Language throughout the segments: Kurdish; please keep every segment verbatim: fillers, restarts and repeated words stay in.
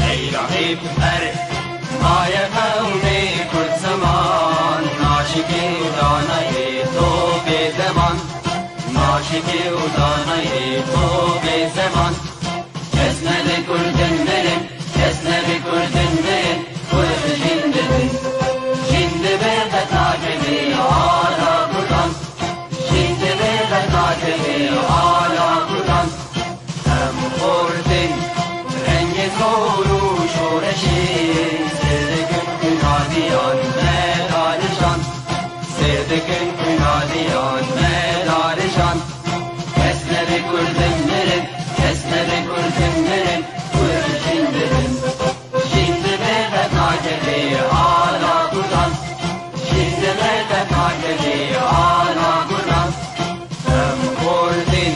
Ey Rabîb, erê, maye qewmê Kurd ziman, naşikê û danayê to bê zeman, naşikê û danayê to bê zeman. Kes nebe Kurdin mirin, kes nebe Kurdin mirin, Kurd jîn dibin. Jîn dibe qet nakeve ala Kurdan, jîn dibe qet nakeve ala Kurdan. Em xortin rengê zor û şoreşê, sêr dikin xwîna diyan me danişan, sêr dikin xwîna diyan me danişan. Kes nebe Kurdin mirin, kes nebe Kurdin mirin, Kurd jîn dibin. Jîn dibe qet nakeve ala Kurdan, jîn dibe qet nakeve ala Kurdan. Em xortin,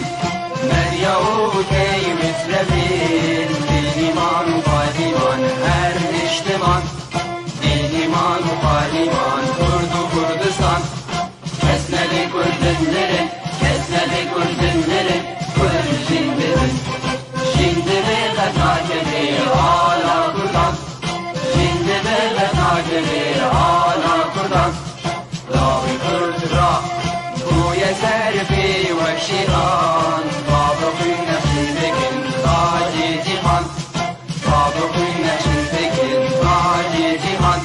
medya û key misrefîn, dîniman û qadîman her niştiman, dîniman û qadîman Kurd û Kurdistan. Kes nebe Kurdin mirin, kes nebe Kurdin mirin, Kurd jîn dibin. Jîn dibe qet nakeve ala Kurdan, jîn dibe qet nakeve ala Kurdan. Lawê Kurd ra bûye ser pê wek şîran, bavê xwîn nexşî dikin tacê cîhan. Bavê xwîn nexşî dikin tacê cîhan.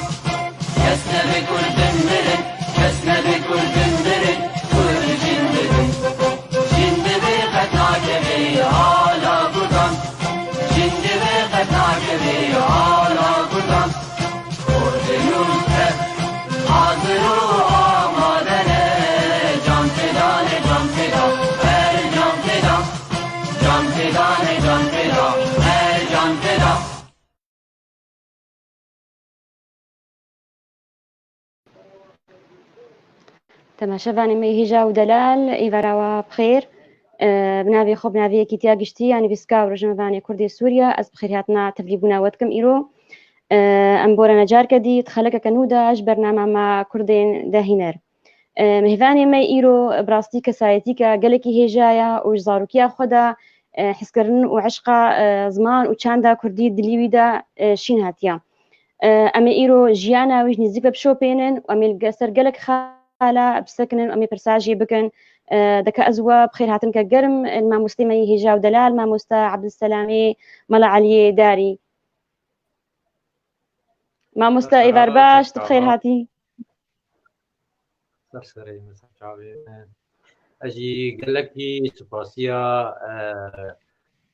Kes nebe Kurdin mirin, kes nebe Kurdin mirin, Kurd jîn dibin. Jîn dibe qet nakeve ala Kurdan, jîn dibe qet nakeve ala Kurdan. Kurdê nû ev hazir û amade ne, can feda ne, can feda, her can feda, can feda ne, can feda, her can feda. Temaşevanê me yê hêja û delal, êvara we bi xêr. E, bi navê xwe, bi navê Yekîtiya Giştî ya Nivîskar û Rojnamevanê Kurdê Sûriye, ez bi xêrhatina tevlîbûna we dikim îro. E, em borene carke dî di xelekeke nû de ji bernama me Kurdên Dehîner. E, mêvanê me îro bi rastî kesayetîke gelekî hêja ye û ji zarokiya xwe de, e, hezkirin û eşqa, e, ziman û çanda kurdî dilî wî de, e, şîn hatiye. E, em ê îro jiyana wî ji nêzîk ve bişopênin û em ê li ser gelek xala bisekinin û em ê pirsa jê bikin. E, deke ez we bi xêrhatineke germ li mamostê me yê hêja û delal, mamoste Ebdulselamê Mela Eliyê Darî. Mamoste, êvar baş, tu bi xêr hatî. Ser serê min, ser çavê min. Ez jî gelekî spasiya, e,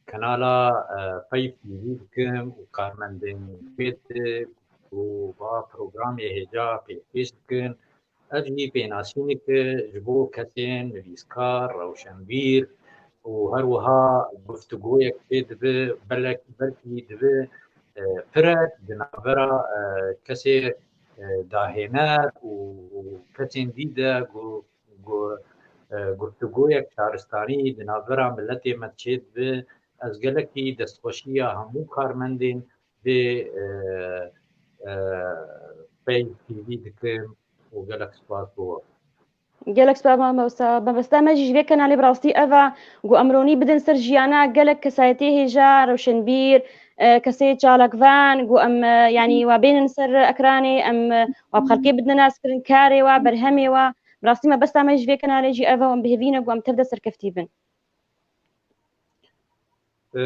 kanala, e, Peyv T V dikim û karmendên wê di ku va programê hêja pêşkêş dikin. Ev jî pênasîneke ji bo kesên nivîskar, rewşenbîr û her wiha guftûgoyek çê dibe, belek-, belkî dibe, e, pirek di navbera, e, kesê, e, dahêner û, û kesên dî de gu-, gu-, e, guftûgoyek şaristanî di navbera miletê me çê dibe. Ez gelekî destxweşiya hemû karmendên vê, e, e, Peyv T V dikim û gelek spas bo we. Gelek spas mamoste. Mebesta me jî ji vê kanalê bi rastî ev e, ku em ronî bidin ser jiyana gelek kesayetê hêja, rewşenbîr, e, kesê çalakvan, ku em, e, yanî wa bênin ser ekranê, em, e, wa bi xelkê bidin naskirin, karê wa, berhemê wa. Bi rastî mebesta me jî vê kanalê jî ev e û em bi hêvî ne ku em tev de serkeftî bin. E,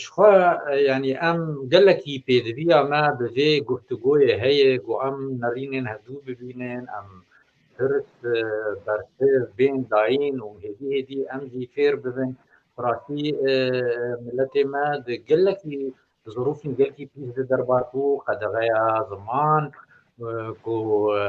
ji xwe, e, yanî em gelekî pêdiviya me bi vê guftûgoyê heye, ku em nerînên hevdû bibînin, em pirs, e, bersiv bên dayîn û hêdî hêdî em jî fêr bibin. Bi rastî, e, miletê me di gelekî, di zirûfên gelkî pîs de derbat bû, qedexeya ziman, e, ku, e,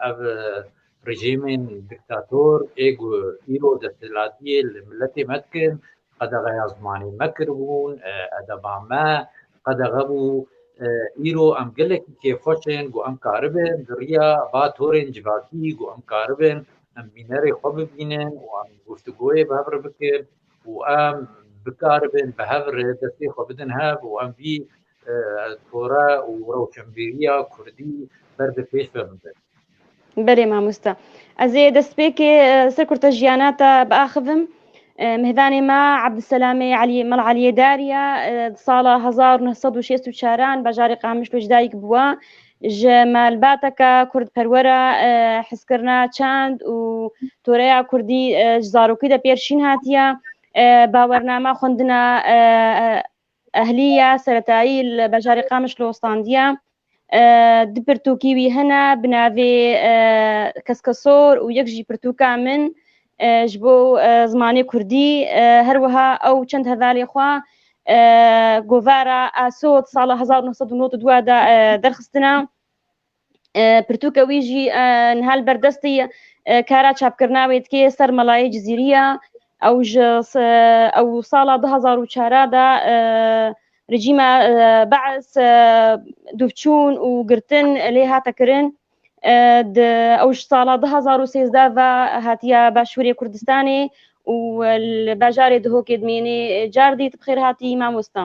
ev, e, rejîmên diktator ê ku îro desthilatiyê li miletê me dikin, qedexeya zimanê me kiribûn, e, edeba me qedexe bû. E, îro em gelekî kêfxweş in ku em karibin di riya va torên civakî ku em karibin em bînerê xwe bibînin û em guftûgoyê bi hev re bikin û em bikaribin bi hev re destê xwe bidin hev û em vî e, tore û rewşenbîriya kurdî ber bi pêş ve bibe. Belê mamoste. Ez ê destpêkê, e, ser kurtejiyanata biaxivim. E, mêvanê me Ebdulselamê Elî, Mel Eliyê Dariya, e, di sala hezar û neh sed û şêst û çaran bajarê Qamişlo ji dayik bûwa. Ji malbateke kurdperwera, e, hezkirina çand û toreya kurdî, e, ji zarokî de pêr şîn hatiye. E, bawernama xwendina, e, e, ehlî ya seretayî li bajarê Qamişlo standiye. E, du pirtûkî wî hene bi navê, e, Keskesor û yek jî pirtûka min, e, ji bo, e, zimanê kurdî. E, her wiha ew çend hevalê xwe, e, govara Aso di sala hezar û neh sed û nod û dua de, e, derxistina. E, pirtûka wî jî, e, niha li ber destê, e, kara çapkirina wê dike ser Melayê Cizîrî ye. Ew ji s-, ew sala du hezar û çar de, e, rejîma, e, Be'es, e, dûvçûn û girtin lê hate kirin. E, di, ew ji sala du hezar û sêzdeh ve hatiye Başûrê Kurdistanê û li bajarê Dihokê dimêne. Car dît bi xêr hatî mamoste.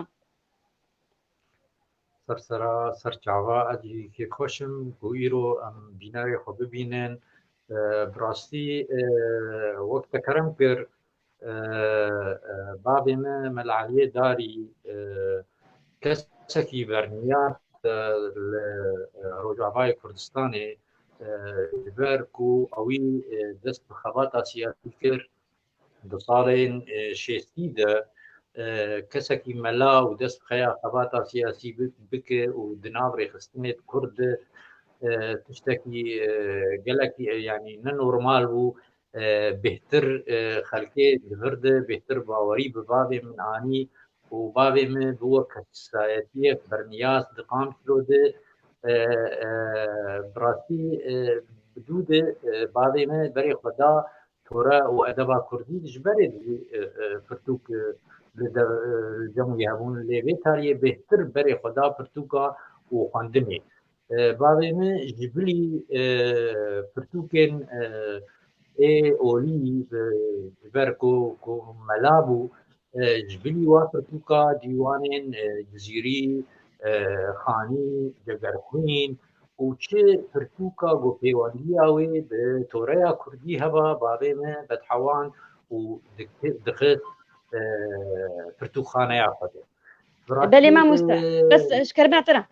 Ser sera, ser çava, ez jî kêfxweş im ku îro em bînerê xwe bibînin. E, bi rastî, e, wek te kerem kir, e, e, bavê me Mela Eliyê Darî, e, kesekî berniyar, e, li, e, Rojavayê Kurdistanê, e, ji ber ku ewî, e, dest bi xebata siyasî kir, di salên, e, şêstî de, e, kesekî mela û dest bi xeya xebata siyasî bi-, bike û di nav rêxistinê kurd de, e, tiştekî, e, gelekî, e, yanî ne normal bû, e, bêhtir, e, xelkê di vir de bêhtir bawerî bi bavê min anî û bavê min bi wek kesayetiyek berniyas di Qamişlo de, e, e, bi rastî, e, bi dû de, e, bavê min berê xwe da tore û edeba kurdî ji berê di, e, e, pirtûk, e, li de, e, li cem wî hebûn, lê vê tariyê bêhtir berê xwe da pirtûka û xwendinê. E, bavê min ji bilî, e, pirtûkên, e, ê olî, e, ji ber ku, ku mela bû, e, ji bilî wa pirtûka dîwanên, e, Cizîrî, e, Xanî, Cegerxwîn û çi pirtûka ku pêwendiya wê bi toreya kurdî heba, bavê min Bedhewan û dixi-, dixist, e, pirtûkxaneya xwe de. Bi rastî, Belê mamoste, e, bes, e, ji kerema te re.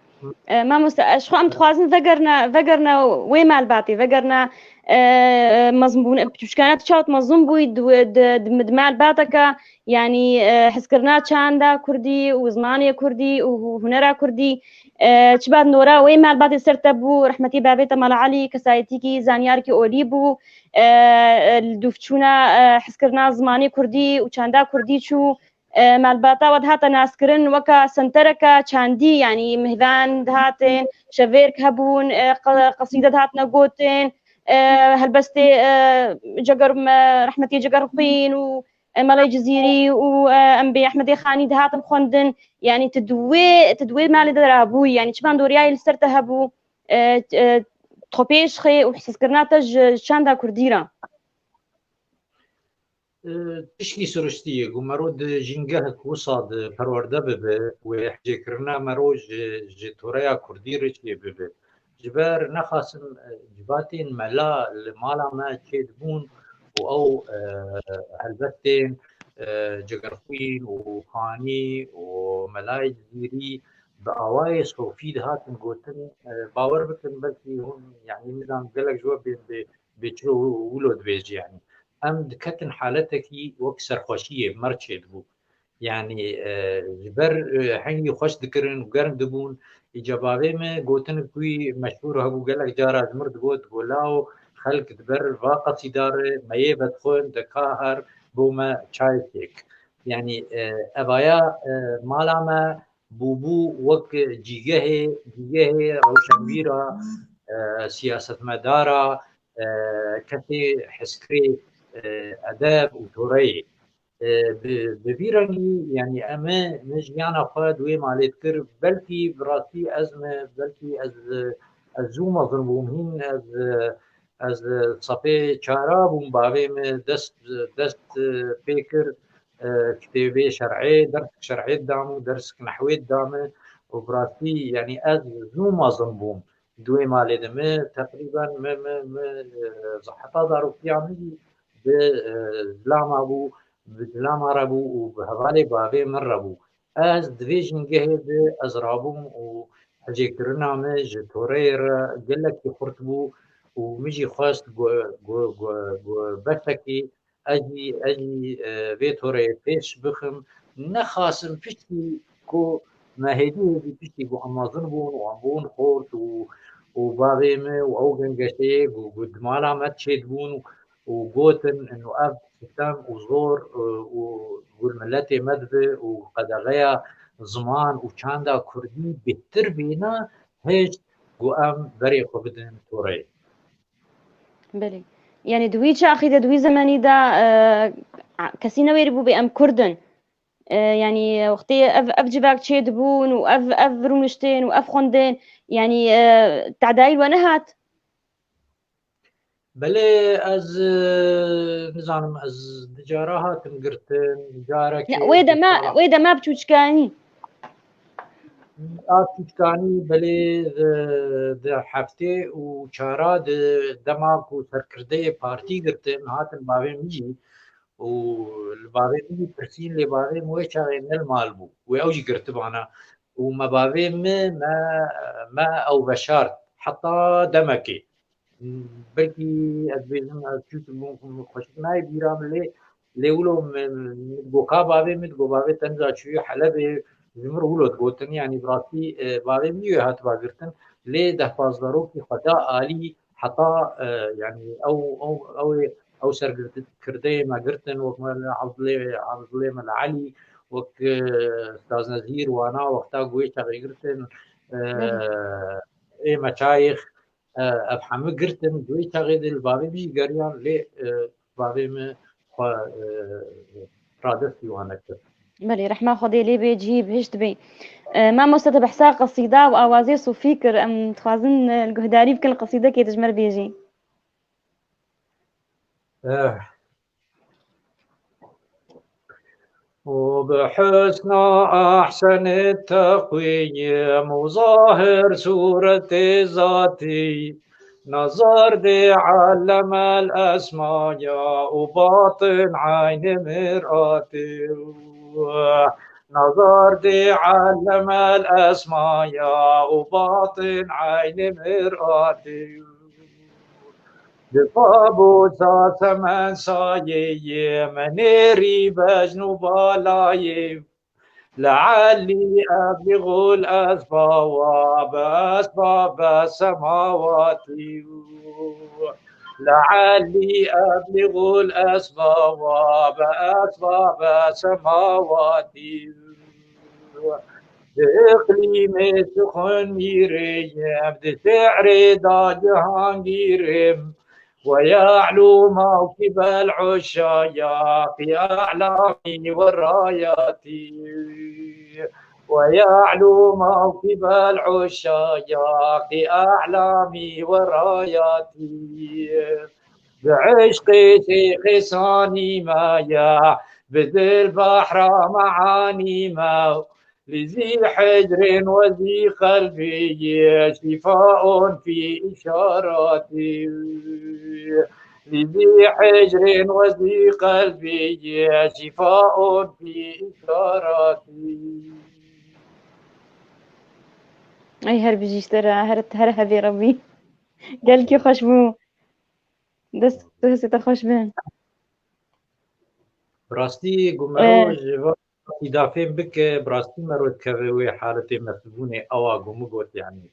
E, mamoste, e, ji xwe em dixwazin vegerine, vegerine wê malbatê, vegerine, e, e, mezinbûn, piçûçkana tu çawa tu mezin bûyî di, di, di, di malbateke, yanî, e, hezkirina çanda kurdî û zimanê kurdî û hu-, hunera kurdî, e, çi ba nora wê malbatê ser te bû, rehmetî bavê te Mela Elî, kesayetîkî, zanyarkî olî bû, e, e, li dûvçûna, e, hezkirina zimanê kurdî û çanda kurdî çû, e, malbata we dihate naskirin weke sentereke çandî, yanî mihvan dihatin, şevêrk hebûn, e, qe-, qesîde dihatine gotin, e, helbestê, e, Ceger-, me-, rehmetî Cegerxwîn û, e, Melê Cizîrî û, e, em bê Ehmedê Xanî dihatin xwendin. Yanî tu di wê, tu di wê malê de rabûyî, yanî çi bandoriyayê li ser te hebû, e, e, xwepêşxê û hizkirina te ji çanda kurdî re? E, tişkî siruştî ye ku mero di jîngehek wisa de perwerde bibe, wê hicêkirina mero ji, ji toreya kurdî re çêbibe. Ji ber nexasim, e, civatên mela li mala me çêdibûn û ew, e, helbestên, e, Cegerxwîn û Xanî û Melayê Cizîrî bi awayê sofî dihatin gotin, e, bawer bikin, belkî hûn, yanî, nizam gelek ji we bê, bê, bê çilo wilo dibêjî, yanî. Em diketin haletekî wek serxweşiyê, mer çêdibû. Yanî, e, ji ber, e, hingî xweş dikirin û germ dibûn. Îca bavê me gotinik wî meşhûr hebû, gelek cara ji mir digot, digot, "Lawo, xelk di ber va qesîda re meyê vedixwin, de ka her bo me çayekêk." Yanî, e, evaya, e, mala me bûbû wek cîgehê, cîgehê rewşenbîra, e, siyasetmedara, e, kesê hezkirê, e, edeb û toreyê. E, bi, bi vî rengî, yanî em ê, min jiyana xwe di wê malê dikir, belkî bi rastî ez me, belkî ez, ez zû mezin bûm, hîn ez, ez sefê çara bûm, bavê me dest, dest, e, pê kir, e, kitêbê şer'ê, dersek şer'ê didam û dersek nehwê didam, Û bi rastî, yanî ez zû mezin bûm. Di wê malê de me teqrîben me, me, me, e, heta zarokiya min jî bi, e, zilama bû, bi zilama re bû û bi hevalê bavê min re bû. Ez di vê jîngehê de ez rabûm û hicêkirina min ji toreyê re gelekî xurt bû û min jî xwest ku, ku, ku, ku beşekî ez jî, ez jî, e, vê toreyê pêş bixim. Nexasim piştî ku me hêdî hêdî piştî ku em mezin bûn û em bûn xort û, û bavê min û ew gengeşeyê ku, ku di mala me çêdibûn û, û gotin, û ev sitem û zor, e, û gul miletê me dibe û qedexeya ziman û çanda kurdî bêhtir bîna, hêşt ku em berê xwe bidin toreyê. Belê. Yanî di wî çaxî de, di wî zemenî de, e, a-, kesî newêrî bû bê em Kurd in. E, yanî wextê ev, ev civak çêdibûn û ev, ev rûniştên û ev xwendên, yanî, e, tedayî we nehat? Belê, ez, e, nizanim, ez di cara hatim girtin, carekê Ne, wê dema, wê dema bi çûçkanî. A tûçkanî belê di, di heftê û çara di dema ku serkirdeyê partî girtin, hatin bavê min jî û li bavê min jî pirsîn, lê bavê min wê çaxê ne li mal bû. Wê ew jî girtibana. Û me bavê min, me, me ew veşart heta demekê. Belkî ez bêjim, ez çûk bûm, xweşik nayê bîra min, lê, lê wilo min, min digot ka bavê min, digot bavê te niza çûyî Helebê, ji min re wilo digotin, yanî bi rastî, e, bavê min wê hatiba girtin, lê deh pazdeh rokî xwe da alî, heta, e, yanî ew, ew, ew ê, ew sergirtî kirdeyê me girtin, wek me li Evdilê, Evdilê me li Elî, wek, e, Staz Nezîr, wana wexta ku wê çaxê girtin, e, Belê. Ê Meçayêx, e, ev hemû girtin, di wê çaxê de li bavê min jî geriyan, lê, e, bavê min xwe, e, radestî wan nekir. Belê, rehma Xwedê lê bê, cihî bihişt bê. E, mamoste, te behsa qesîda û awazê sofî kir, em dixwazin, e, guhdarî bikin, qesîdekê tu ji me re bêjî. Eh. وبحسنى أحسن التقويم وظاهر صورة ذاتي نظر دي علم الأسماء وباطن عين مرآتي نظر دي علم الأسماء وباطن عين مرآتي Di pabûsa semen sayê yê min êrî bejn û balayê. Le'elî eblîxû l-esbawa bi esbabe semawatî. Le'elî eblîxû l-esbawa bi esbabe semawatî. Di iqlîmê sixun mîrê yim, di şi'rê da cihangîrim. ويعلو موكب العشاق أعلامي وراياتي. ويعلو موكب العشاق أعلامي وراياتي. بعشق شيخ صاني ما يا بدل بحر معاني ما لذي حجر وذي قلبي شفاء في إشاراتي. لذي حجر وذي قلبي شفاء في إشاراتي. Ey her bijî ji te re, her, her hevê re bî. Gelkî xweş bû. Dest û hestê te xweş bin. Bi rastî ku mero Ee. ji va îdafê bike, bi rastî mero dikeve wê haletê mesbûnê ewa ku min got, yanî.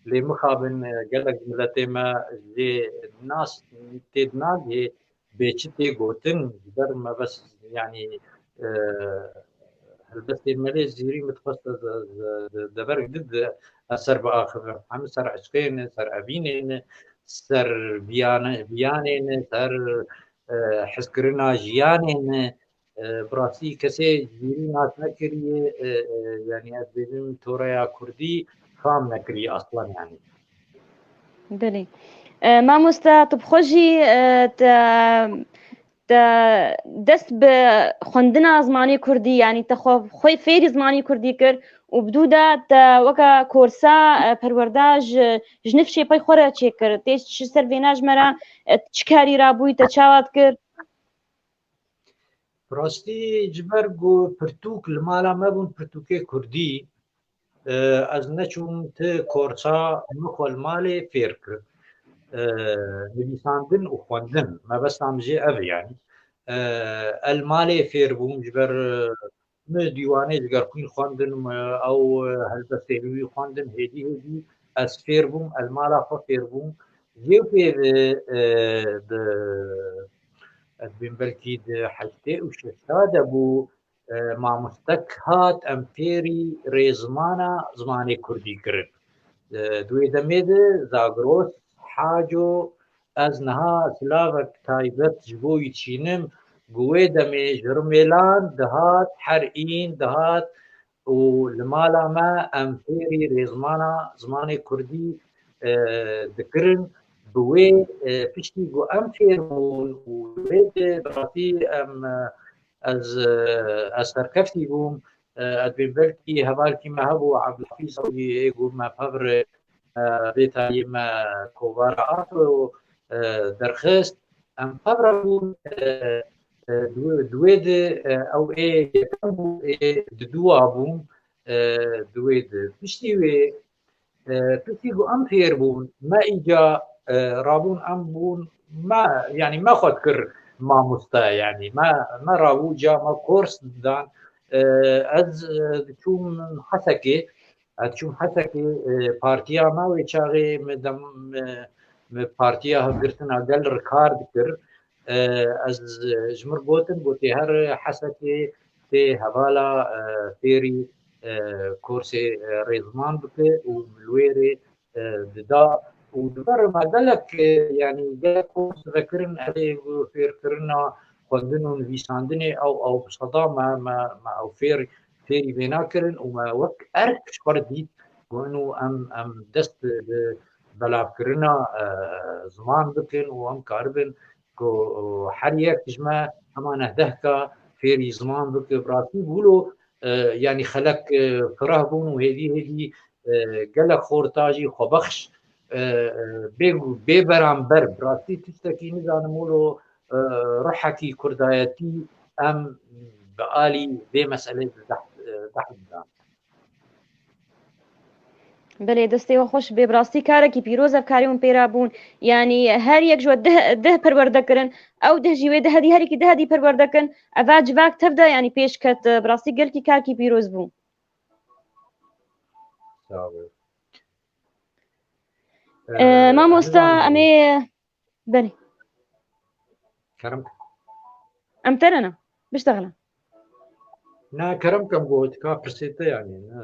Lê mixabin, e, gelek miletê me jê nas tê dinagê, bê çi tê gotin, ji ber me bes, yanî, e, helbestên me lê zîrî min dixwest ez, ez, ez, dever di, di, ez ser biaxivim. Hemî ser eşqê ne, ser evînê ne, ser biyane-, biyanê ne, ser, e, hezkirina jiyanê ne. E, bi rastî kesê zîrî nas nekiriye, e, e, yanî ez bêjim toreya kurdî fam nekiriye aslan yanî. Belê. E, mamoste, tu bi xwe jî, e, te, te dest bi xwendina zimanê kurdî, yanî te xwe, xwe fêrî zimanê kurdî kir û bi dû de te weke korsa, e, perwerda ji, ji nifşê pey xwe re çêkir. Tê ji ser vêna ji me re, e, çi karî rabûyî, te çawa dikir? Bi rastî ji ber ku pirtûk li mala me bûn, pirtûkê kurdî, e, ez neçûm ti korsa min xwe li malê fêr kir. E, nivîsandin û xwendin, mebesta min jê ev e, yanî. E, ez li malê fêr bûm, ji ber, e, min dîwanê ji gerxwîn xwendin, e, ew, e, helbestên wî xwendin, hêdî hêdî ez fêr bûm, ez li mala xwe fêr bûm. Jê pê ve, e, di, ez dibêm belkî di heştê û şeşta de bû, e, mamostek hat em fêrî rêzimana zimanê kurdî kirin. E, di wê demê de Zagros Haco, ez niha silavek taybet ji bo wî dişînim, ku wê demê ji Rimêlan dihat, her în dihat û li mala me em fêrî rêzimana zimanê kurdî, e, dikirin. Bi wê, e, piştî ku em fêr bûn û wê de bi rastî em, e, ez, e, ez serkeftî bûm. E, ez dibêm belkî hevalkî me hebû, Ebdulhefîz Ewlî, ê ku me pevre, e, bê tarî me kovara Ato, e, derxist. Em pevre bûn, e, e, di wê, di wê de, e, ew ê yekem bû, ê di dûa bûn, e, di wê de. Piştî wê, e, piştî ku em fêr bûn, me îca, e, rabûn, em bûn, me, yanî me xwe dikir mamoste, yanî me, me rabû ca me kors didan. E, ez, e, diçûm Hesekê, ez diçûm Hesekê, e, partiya me wê çaxê min dem, e, min partiya hevgirtina gel re kar dikir. E, ez, e, ji mir gotin, gotê her Hesekê tê hevala, e, fêrî, e, korsê, e, rêziman bike û li wê rê, e, dida û di ber me gelek, e, yanî gelek kors vekirin, ev ê fêrkirina xwendin û nivîsandinê ew, ew bi seda me, me, me ew fêr, fêrî vêna kirin û me wek erk ji xwe re dît ku ino em, em dest bi belavkirina, e, ziman bikin û em karibin ku her yek ji me hema neh dehka fêrî ziman bike. Bi rastî bi wilo, e, yanî xelek, e, fireh bûn û hêdî hêdî, e, gelek xorta jî xwebexş, e, e, bê, bê beramber. Bi rastî tiştekî nizanim wilo, e, ruhekî kurdayetî em bi alî vê meselê de deh, e, deh bidan. Belê, destê we xweş bê, bi rastî karekî pîroz ev karê hûn pê re bûn. Yanî her yek ji we deh, deh perwerde kirin, ew deh jî wê dehedî, herîkî dehedî perwerde kin. Eva civak tev de, yanî pêş ket, bi rastî gelkî karkî pîroz bû. Sağ ol. Ee, Ee, mamosta, Hemza Hanım, em ê, belê. Kerem. Em te re ne. Biştexile. Na, kerem kem got, ka pirsê te yani, ne?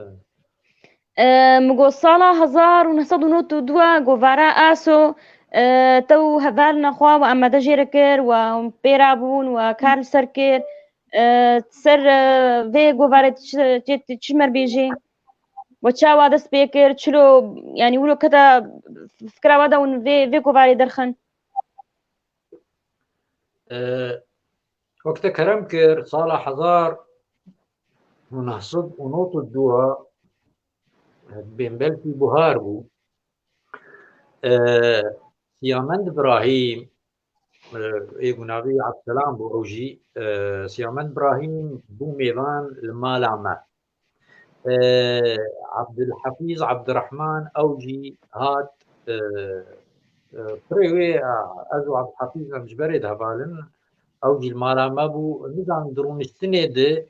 E, min got sala hezar û neh sed û nod û du govara Aso, e, te û hevalina xwe we amade jê re kir, we pê rabûn, we kar li ser kir. E, ser, e, vê govarê çi, çi, çi me bêjî? We çawa dest pê kir? Çilo, yani wilo kete fikra we de hûn vê, vê govarê derxin? E, wek te kerem kir, sala hezar û neh sed û nod û du, bên belkî buhar bû. E, Siyamend Ibrahîm, e, ê ku navê Abdselam bû, ew jî, e, Siyamend Ibrahîm bû mêvan li mala me. E, Abdulhefîz Abdurrahman, ew jî hat, e, e, pirê wê, e, ez û Abdulhefîz em ji berê de hevalin, ew jî li mala me bû. Nizanim di rûniştinê de,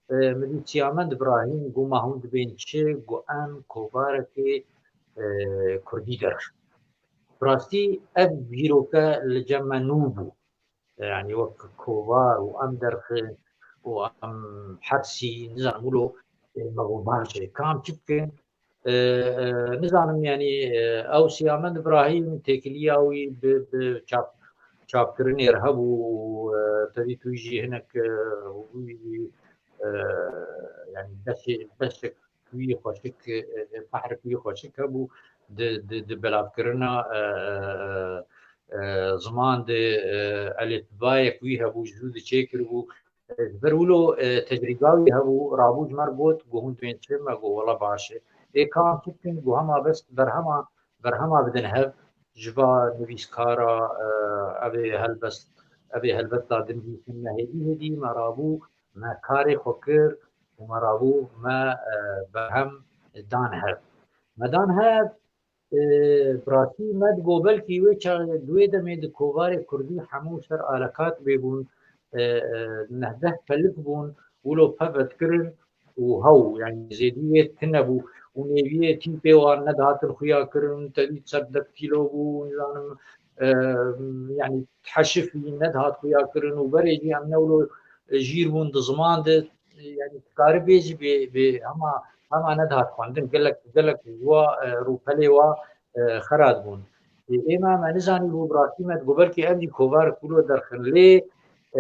e, min dît Siyamend Ibrahîm got, ma hûn dibên çi? Got, em kovarekê, e, kurdî derxin. Bi rastî ev dîroke li cem me nû bû. Yani wek kovar û em derxin û em hersî, nizanim wilo, e, me got baş e, kam çi bikin? E, e, nizanim yani, e, ew Siyamend Ibrahîm têkiliya wî bi, bi çap, çapkirinê re hebû, e, tevî tu jî hinek, e, wî, e, yani beşê, beşek wî xweşik, e, e, behrek wî xweşik hebû di, di, di belavkirina, e, e, e, e, ziman de, e, elîfbayek wî hebû, ji zû diçêkiribû. Ji ber wilo, e, tecrîba wî hebû, rabû ji me re got, got hûn dibên çi? Me got, wela baş e. Ê ka em çi bikin? Got hema bes berhema, berhema bidin hev, ji va nivîskara, e, ev ê helbest, ev ê helbesta din bîsin. Me hêdî hêdî me rabû, me karê xwe kir û me rabû, me, e, berhem dan hev. Me dan hev, e, bi rastî me digot belkî wê çaxê di wê demê di kovarê kurdî hemû ser alekat bêbûn, e, e, nehdeh pelik bûn, wilo peve dikirin û hew, yanî zêdî wê tune bû û nêviyê tîpê wan nedihatin xuya kirin, tevî ser deh kîlo bû, nizanim, e, yanî heşifî nedihat xuya kirin û berê jî em ne wilo jîr bûn di ziman de, yanî tu karî bêjî bê, bê hema, hema nedihat xwendin. Gelek, gelek wa, e, rûpelê wa, e, xera dibûn. Ê, êma me nizanîbû, bi rastî me digot belkî ev jî kovar kulo derxin. Lê,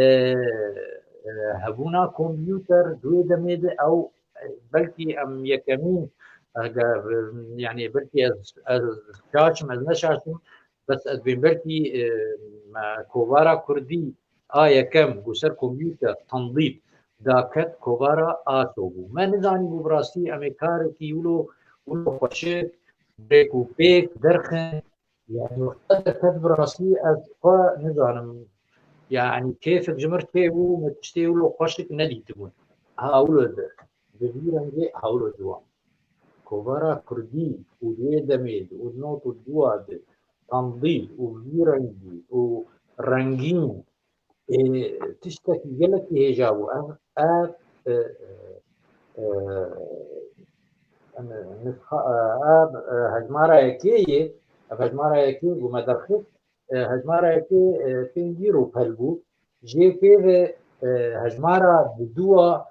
e, e, hebûna kompûter di wê demê de ew, e, belkî em yekemîn, e, ge-, yanî belkî ez, ez şaş im, ez ne şaş im, bes ez bên belkî, e, me kovara kurdî a yekem ku ser kompûter, tendît, daket kovara Aso bû. Me nizanîbû bi rastî em ê karekî wilo, wilo xweşik, rêk û pêk derxin. Yanî wexta derket bi rastî ez xwe nizanim. Yanî kêfek ji min re tê bû, me tiştê wilo xweşik nedîtibûn. Ha wilo de, bi vî rengê ha wilo ciwan. Kovara kurdî û di wê demê de û di not û dua de, tendît û bi vî rengî û rengîn, ê, tiştekî gelekî hêja bû. Ev, ev, e, e, e, nusxa, e, ev, e, hejmara yekê ye, ev hejmara yekê ku me derxist, e, hejmara yekê, e, pêncî rûpel bû. Jê pê ve, e, hejmara didua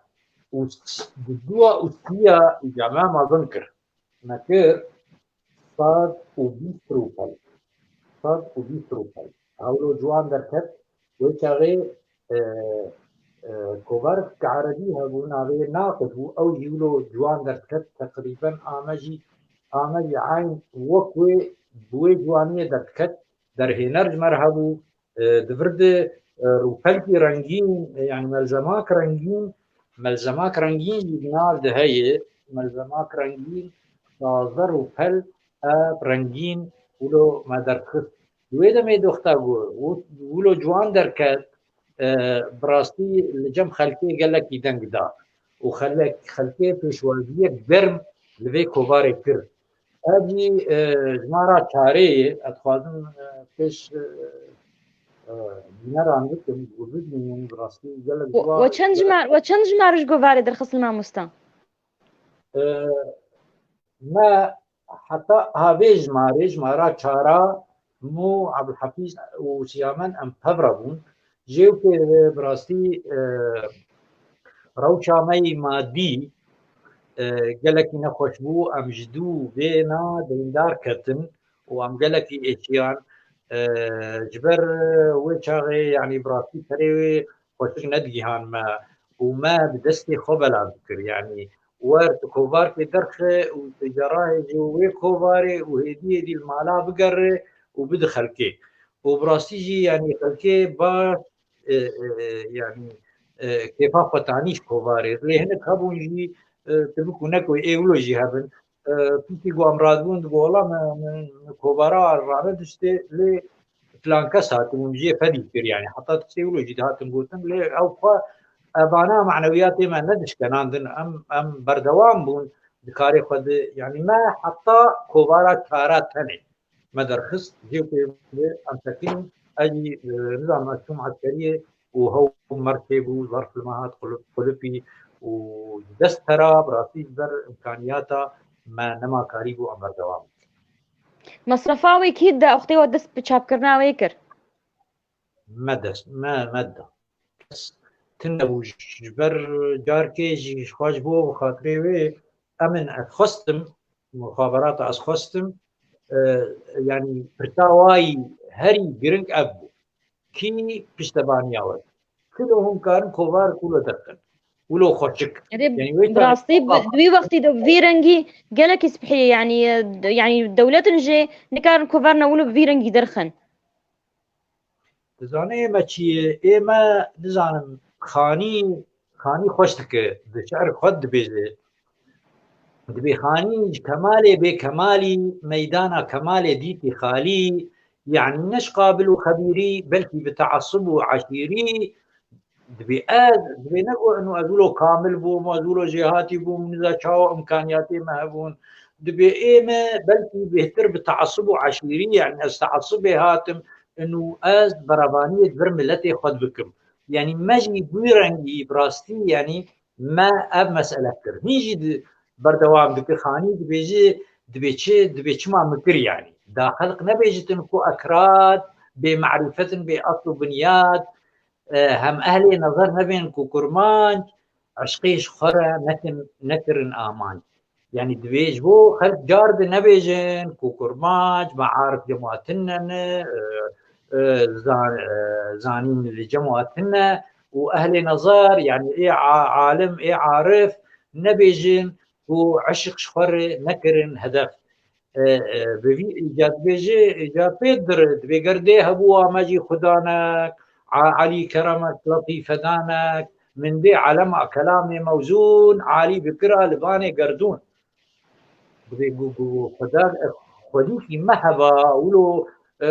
û s-, didua û siya îca me mezin kir. Me kir sed û bîst rûpel. Sed û bîst rûpel. Hewlo ciwan derket. Wê çaxê, e, e, kovarek erebî hebû, navê Naqid bû. Ew jî wilo ciwan derdiket. Teqrîben ame jî, ame jî eyn wek wê, bi wê ciwaniyê derdiket. Derhêner ji me re hebû. E, di vir de, e, rûpelkî rengîn, e, yanî melzemak rengîn, melzemak rengîn jî di nav de heye. Melzemak rengîn, taze rûpel, ev rengîn wilo me derdixist. Di wê demê doxta ku wi-, wilo ciwan derket, e, bi rastî li cem xelkê gelekî deng da û xelek-, xelkê pêşwaziyek germ li vê kovarê kir. Ev jî, e, jimara çarê ye. Ez dixwazim, e, pêş, e, e, bîneran bikim û bibînin, bi rastî gelek We, ciwan we çend jimar, we çend jimar ji govarê derxistin mamosta? E, me heta havê jimarê, jimara çara, Mû Ebdulhefîz û Siyamen em pev re bûn. Jê û pê ve bi rastî, e, rewşa me yî madî, e, gelekî nexweş bû. Em ji dû vêna deyndar ketin û em gelekî êşiyan. E, ji ber wê çaxê, yanî bi rastî perê wê xweşik nedigihan me û me bi destê xwe belav dikir. Yanî wer tu kovarkê derxe û tu gerayê ji wê kovarê û hêdî hêdî li mala bigere û bidi xelkê. Û bi rastî jî, yanî xelkê baş, e, e, e, yanî, e, kêfa xwe tanî ji kovarê. Lê hinek hebûn jî, e, tu bikû neko ê wilo jî hebin. E, piştî ku em radibûn, digo, wela me, me, me kovara rane diştê, lê filan kes hatibûn, jê fedî kir, yanî heta tiştê wilo jî dihatin gotin, lê ew xwe evana manewiyatê me nedişkenandin, em, em berdewam bûn di karê xwe de, yanî me heta kovara çara tenê me derxist, jê pê em sekinîn, ez jî, e, nizanim, ez çûm eskeriyê û hew mer tê bû, zarf li me hat qulip-, qulipî û dest tera, bi rastî ji ber imkaniyata me nema karî bû em berdewam bikin. Mesrefa wê kî da, wextê we dest bi çapkirina wê kir? Me dest, me, me da. Kes tune bû ji ber carkê jî ji xwe ji bo bi xatirê wê emin ez xwestim, muxaberata ez xwestim, e, yanî pirsa wayî herî giring ev bû. Kî piştevaniya we? Kilo hûn karin kovar kulo derxin. Wilo xweşik. Erê, yanî wê bi rastî bi, bi wî wextî de bi vî rengî gelekî spihî ye, yanî, e, d-, yanî dewletin jê nikarin kovarna wilo bi vî rengî derxin. Dizanê me çi ye? Ê me, nizanim, Xanî, Xanî xweş dike, di şi'rê xwe dibêje. Dibê Xanî ji kemalê bê kemalî, meydana kemalê dîtî xalî, yanî ne ji qabil û xebîrî, belkî bi teasub û eşîrî, dibê ez, dibê ne ku eno ez wilo kamil bûm, ez wilo jêhatî bûm, niza çawa imkaniyatê me hebûn. Dibê ê me belkî bêhtir bi teasub û eşîrî, yanî ez teasubê hatim, eno ez berevaniyê di vir miletê xwe dibikim. Yanî me jî bi wî rengî bi rastî, yanî me ev mesele kir. Hîn jî di berdewam dikir, Xanî dibêje, dibê çi, dibê çima min kir yanî. Da xelq nebêjitin ku ekrad, bê merîfet in, bê esl û binyat, e, hem ehlê nezer nebên ku kurmanc, eşqê ji xwe re nekin, nekirin amanc. Yanî divê ji bo xelk car di nebêjin ku kurmanc, mearif cem wa tune ne, e, e, zan-, e, zanîn li cem wa tune û ehlê nezar, yanî ê a-, alim, ê arif nebêjin ku eşq ji xwe re nekirin hedef. E, e, bi vî îca dibêje, îca pê dir, dibê ger dê hebûwa me jî xudanek, a-, Elî keremek, letîfedanek, min dê elema kelamê mewzûn, Alî bikira li banê gerdûn. Dibê gu-, gu-, gu-, xweda, xwedîkî me heba, wilo, e,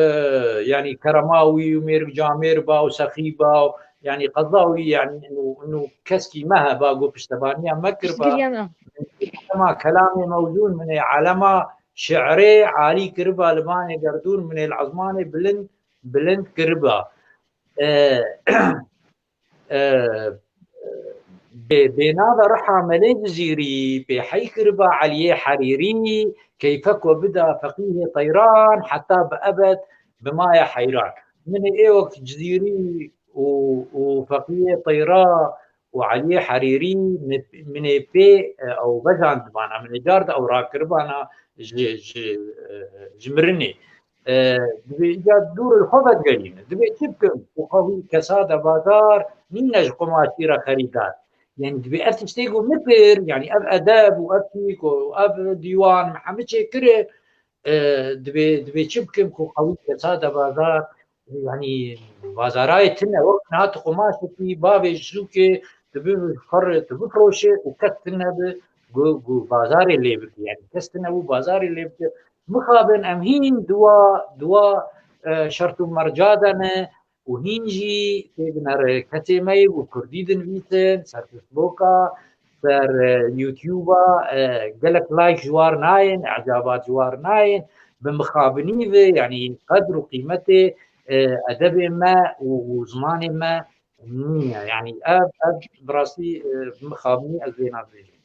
yanî kerema wî û mêrik camêr ba û sexî ba û, yanî qeza wî, yanî ino, ino keskî me heba, gu piştebaniya me kiriba. Piştgiriya me. Elema kelamê mewzûn, min ê elema şi'rê Alî kiriba li banê gerdûn, min ê li ezmanê bilind, bilind kiriba. E, e, bê, bê nava riha Melê Cizîrî pê hey kiriba Eliyê Herîrî, keyfe ku bida feqîhê teyran, heta bi ebed bi maya heyran. Min ê ê wek Cizîrî û, û feqîhê teyra û Eliyê Herîrî min, min ê pê, e, ew vejandibana, min ê car di ew rakiribana ji, ji, e, ji mirinê. E, dibê îca dûr li xwe vegerîne. Dibê çi bikim? Ku xwe wî kesada bazar nîne ji qumaşî re xerîdar. Yanî dibê ev tiştê ku min kir, yanî ev edeb û ev çîk û ev dîwan min hemû çêkire, e, dibê, dibê çi bikim ku xwe wî kesada bazar, yanî bazarayê tune, wek niha tu qumaşekî bavê ji sûkê, tu bi xwe re, tu bifroşe û kes tune bi ku, ku bazarê lê bike. Yanî kes tune bû bazarê lê bike. Mixabin em hîn duwa, duwa, e, şert û merca de ne û hîn jî tê binere kesê me yê ku kurdî dinivîsin, ser Facebooka, ser, e, YouTube-a, e, gelek like ji war nayên, ecabat ji war nayên, bi mixabinî ve, yanî qedr û qîmetê, e, edebê me û, û zimanê me nîne. Yanî ev, ev bi rastî, e, bi mixabinî ez vê nabêjim.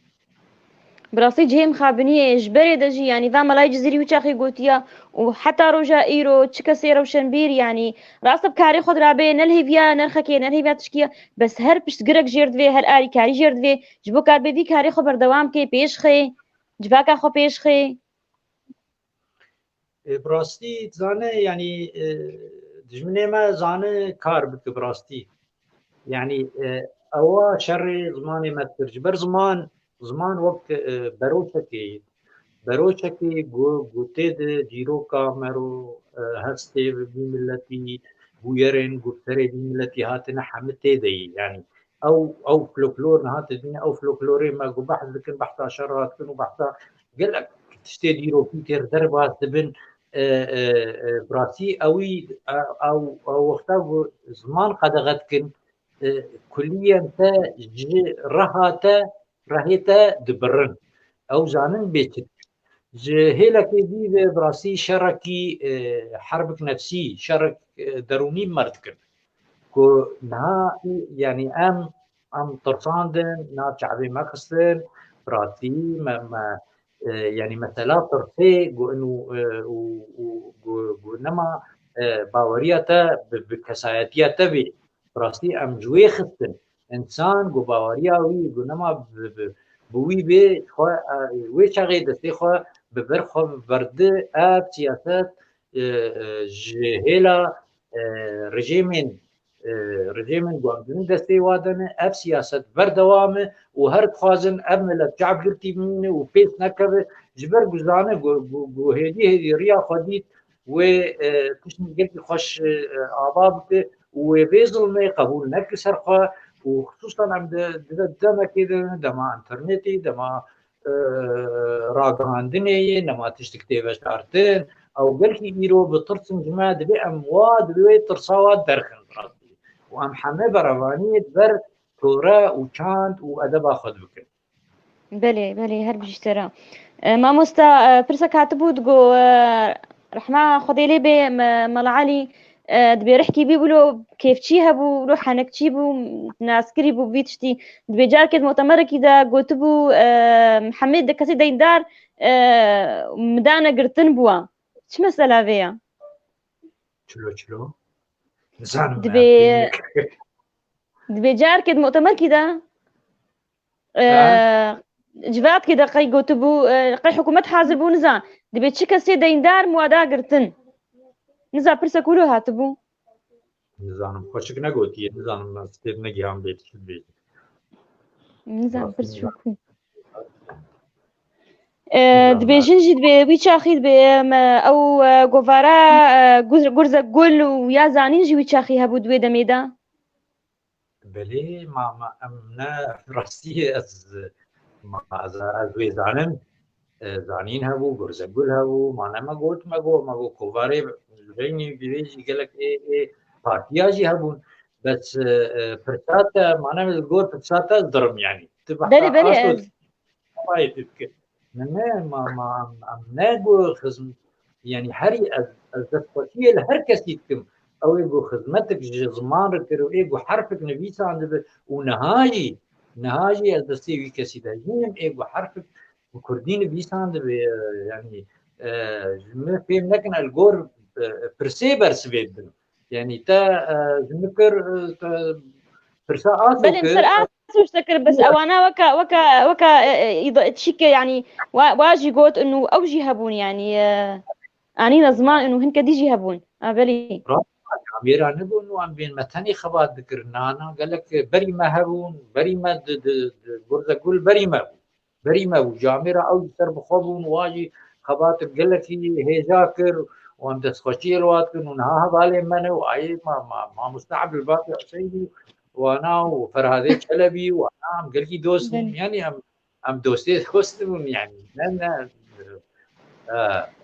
Bi rastî cihê mixabiniyê ji berê de jî, yanî va Melayê Cizîrî wî çaxê gotiya û heta roja îro çi kesê rewşenbîr, yanî rast e bi karê xwe dirabê, ne li hêviya nerxekê, ne li hêviya tişkî ye, bes her piştgirek jêr divê, her alîkarî jêr divê, ji bo karibe vî karê xwe berdewam bike, pêş xê, civaka xwe pêş xê. E, bi rastî, dizane, yanî, e, dijminê me zane kar bike bi rastî. Yanî, e, ewa şerê zimanê me dikir. Ji ber ziman, ziman wek, e, beroçekê ye. Beroçekê ku, ku tê de dîroka me ro, e, hestê vî miletî, bûyerên ku bi serê vî miletî hatine hemî tê de ye. Yanî, ew, ew folklor niha tê dîne, ew folklorê me ku behs dikin, behsa şera dikin û behsa gelek tiştê dîrokî tê re derbas dibin, e, e, e, bi rastî ewî, e, ew, ew wexta ku ziman qedexe dikin, e, kullîyen te ji reha te, rehê te dibirin. Ew zanin bê çi. Ji hêlekê dî ve bi rastî şerekî, e, herbik nefsî, şerek, e, derûnî bi me re dikin. Ku niha, yanî em, em tirsandin, nav çavê me xistin, bi rastî me, me, e, yanî mesela tirsê ku inu, e, û, û, ku, ku nema, e, baweriya te bi, bi kesayetiya te bê. Bi rastî em ji wê xistin. Însan ku baweriya wî, ku nema bi, bi, bi wî bê, xwe, e, wê çaxê destê xwe bi ber xwe berde, ev siyaset, e, e, ji hêla, e, rejîmên, e, rejîmên ku em dibin destê wa de ne, ev siyaset berdewam e û her dixwazin ev milet çavgirtî bimîne û pêş nekeve, ji ber ku zane ku, ku, ku hêdî hêdî riya xwe dît, wê, e, tiştên gelkî xweş, e, ava bike û wê vê zilmê qebûl neke ser xwe û xisûsan em di, di, di demekê de, dema înternetê, dema, e, ragihandinê yê, dema tiştik tê veşartin, ew gelkî îro bi tirsin ji me dibê em wa, dibê wê tirsa wa derxin rastî. Û em heme berevaniyê di ber tore û çand û edeba xwe dibikin. Belê, belê, her bijî te re. E, mamosta, e, pirsek hatibû, digo, e, rehma Xwedê lê bê, me-, Mela Elî, e, dibê rihkî bî wilo kêfçî hebû, wilo henekçî bû, naskirî bû, vî tiştî. Dibê carkê di mutemerekî de gotibû, e, hemê de kesê deyndar, e, midane girtin bûwa. Çi mesela vê ya? Çilo, çilo. Nizanim. Dibê, dibê carkê di mutemerkî de, e, Ha? Civatkê de qey gotibû, e, qey hikûmet hazir bû, niza. Dibê çi kesê deyndar muada girtin. Niza pirsek wilo hatibû. Nizanim, xweşik negotiye, nizanim ez fêr negihan bê çi dibêjim. Nizanim, pirs çok. E, dibêjin jî dibê wî çaxî dibê, em, ew, e, govara, e, Gurze Gul û ya Zanîn jî wî çaxî hebû di wê demê de. Belê, ma, ma, em ne rastî ez, ma, ez, ez wê zanim. E, Zanîn hebû, Gurze Gul hebû, ma ne me got, me got, me got, kovarê reynî bîrê jî gelek ê, ê partiya jî hebûn. Bes, e, e, pirsa te, ma ne me got, pirsa te ez dirim yani. Tu Belê, belê, aşo ez Xwayê tu dikir. Ne, ne, ma, ma, em, em ne gu xizm-, yani herî ez, ez destxweşiyê li her kesî dikim. Ew ê gu xizmetik ji ziman re kir û ê gu herfik nivîsandibi û niha jî, niha jî ez destê wî kesî de jînim, ê gu herfik bi kurdî nivîsandibi, e, yani, e, ji min fêm nekin el gor, e, pirsê bersivê dibin. Yani te, e, ji min kir, e, te pirsa aso Belê, kir. Ser aso ji te kir, bes ewana weka, weka, weka, e, e, îda-, çîke, yani, wa, wa jî got, inu ew jî hebûn, yani, e, anîne ziman, inu hinke dî jî hebûn. A, belê. Rast, camêra nebûn, wan bên me tenê xebat dikir. Na, na, gelek berî me hebûn, berî me di, di, di, Gurze Gul berî me bûn. Berî me bû. Camêra ew jî ser bi xwe bûn, wa jî xebatek gelekî hêja kir û em destxweşiyê li wa dikin û niha hevalên me ne û ayê ma, ma, mamoste Ebdulbaqî Huseyinî û wana û Ferhadê Çelebî û wana em gelkî dost bûn. Belê. Yani em, em dostê dost bûn yani. Ne, ne, e,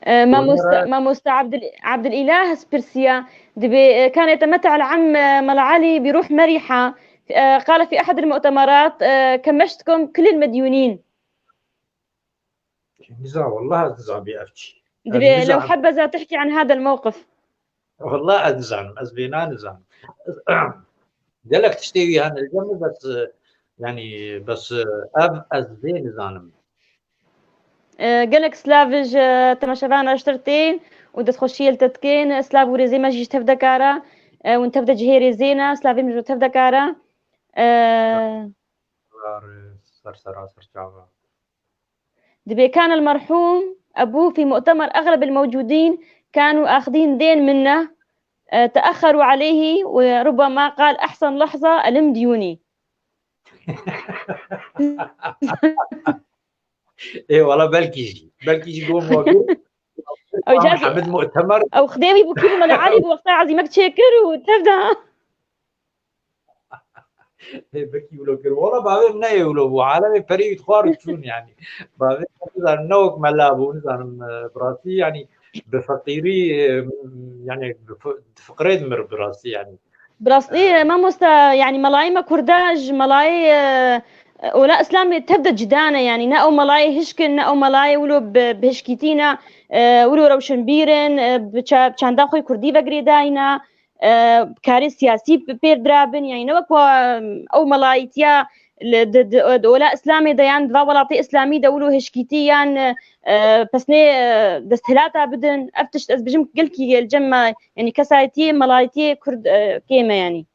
E, mamoste, onlara mamoste Abdul, Abdulîlah ez pirsiya, dibê, e, كان يتمتع العم، e، ملا علي بروح مرحة، e، قال في أحد المؤتمرات، e، كمشتكم كل المديونين. Niza, wallah ez nizam bê ev çi. Dibê لو حبذا تحكي عن هذا الموقف. Wallah ez nizanim, ez vêna nizanim. Gelek tiştê wî hene li cem min, bes, e, yani, bes, e, ev ez vê nizanim. E, gelek silav ji temaşevana ji te re tên û destxweşiyê li te dikin. Silav û rêzê me jî ji tev dekara. E, hûn tev de cihê rêzê ne, silavê min ji tev dekara. E, Ser, ser, ser çava. Dibê كان المرحوم أبوه في مؤتمر، أغلب الموجودين كانوا آخذين دين منه، آه، تأخروا عليه، وربما قال أحسن لحظة ألم ديوني. Ê, wala belkî jî. Belkî jî got, got. Ew Ama carkî Hemid Mu'temer. Ew xdê wî bû kî bû, Mela Elî bû wexta ezîmek çêkir û tev da. Ê, belkî wilo kir. Wala bavê min ne ê wilo bû. Alemê perî wî dixwar û çûn yani. Bavê min nizanim ne wek mela bû, nizanim, e, bi rastî yani bi feqîrî, e, yani bi fi-, di fiqirê dimir bi rastî yani. Bi rastî, e, mamosta, yani melayê me kurda ji melayê, e, ola Îslamê tev de cida ne, yani ne ew melayê hişk in, ne ew melayê wilo bi, bi hişkîtî ne, e, wilo rewşenbîr in, e, bi ça-, çanda xwe kurdî ve girêdayî ne, e, karê siyasî pêr dirabin, yani ne wek wa, ew melayîtiya li, di, di, di ola Îslamê de yan di va welatê Îslamî de wilo hişkîtî yan, e, pesnê, e, desthilata bidin. Ev tişt ez bijim gelkî li cem me, yani kesayetiyê, melayetiyê Kurd, e, kêm e yani.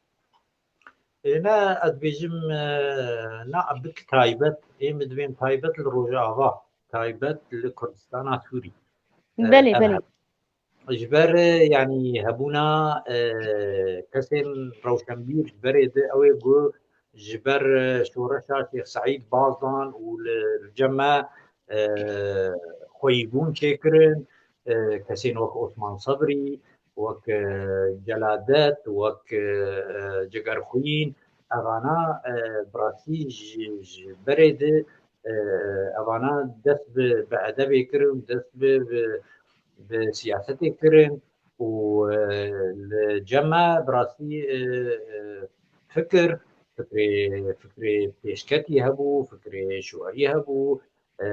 Ê, ne, ez bêjim, e, na, bi taybet, ê, min dibên taybet li Rojava, taybet li Kurdistana Sûrî. E, Belê, ev belê. Ji ber, e, yanî hebûna, e, kesên rewşenbîr ji berê di, ew ê ku ji ber, e, şoreşa Şêx Seîd baz dan û li, li cem me, e, xweyîbûn çêkirin, e, kesên wek Osman Sebrî, wek, e, Celadet, wek, e, e, Cegerxwîn, Evana, e, bi rastî ji, ji berê de, e, evana dest bi, bi edebê kirin, dest bi, bi, bi siyasetê kirin û, e, li cem me bi rastî, e, e, fikir, fikrê, fikrê pêşketî hebû, fikrê şiwerî hebû, e,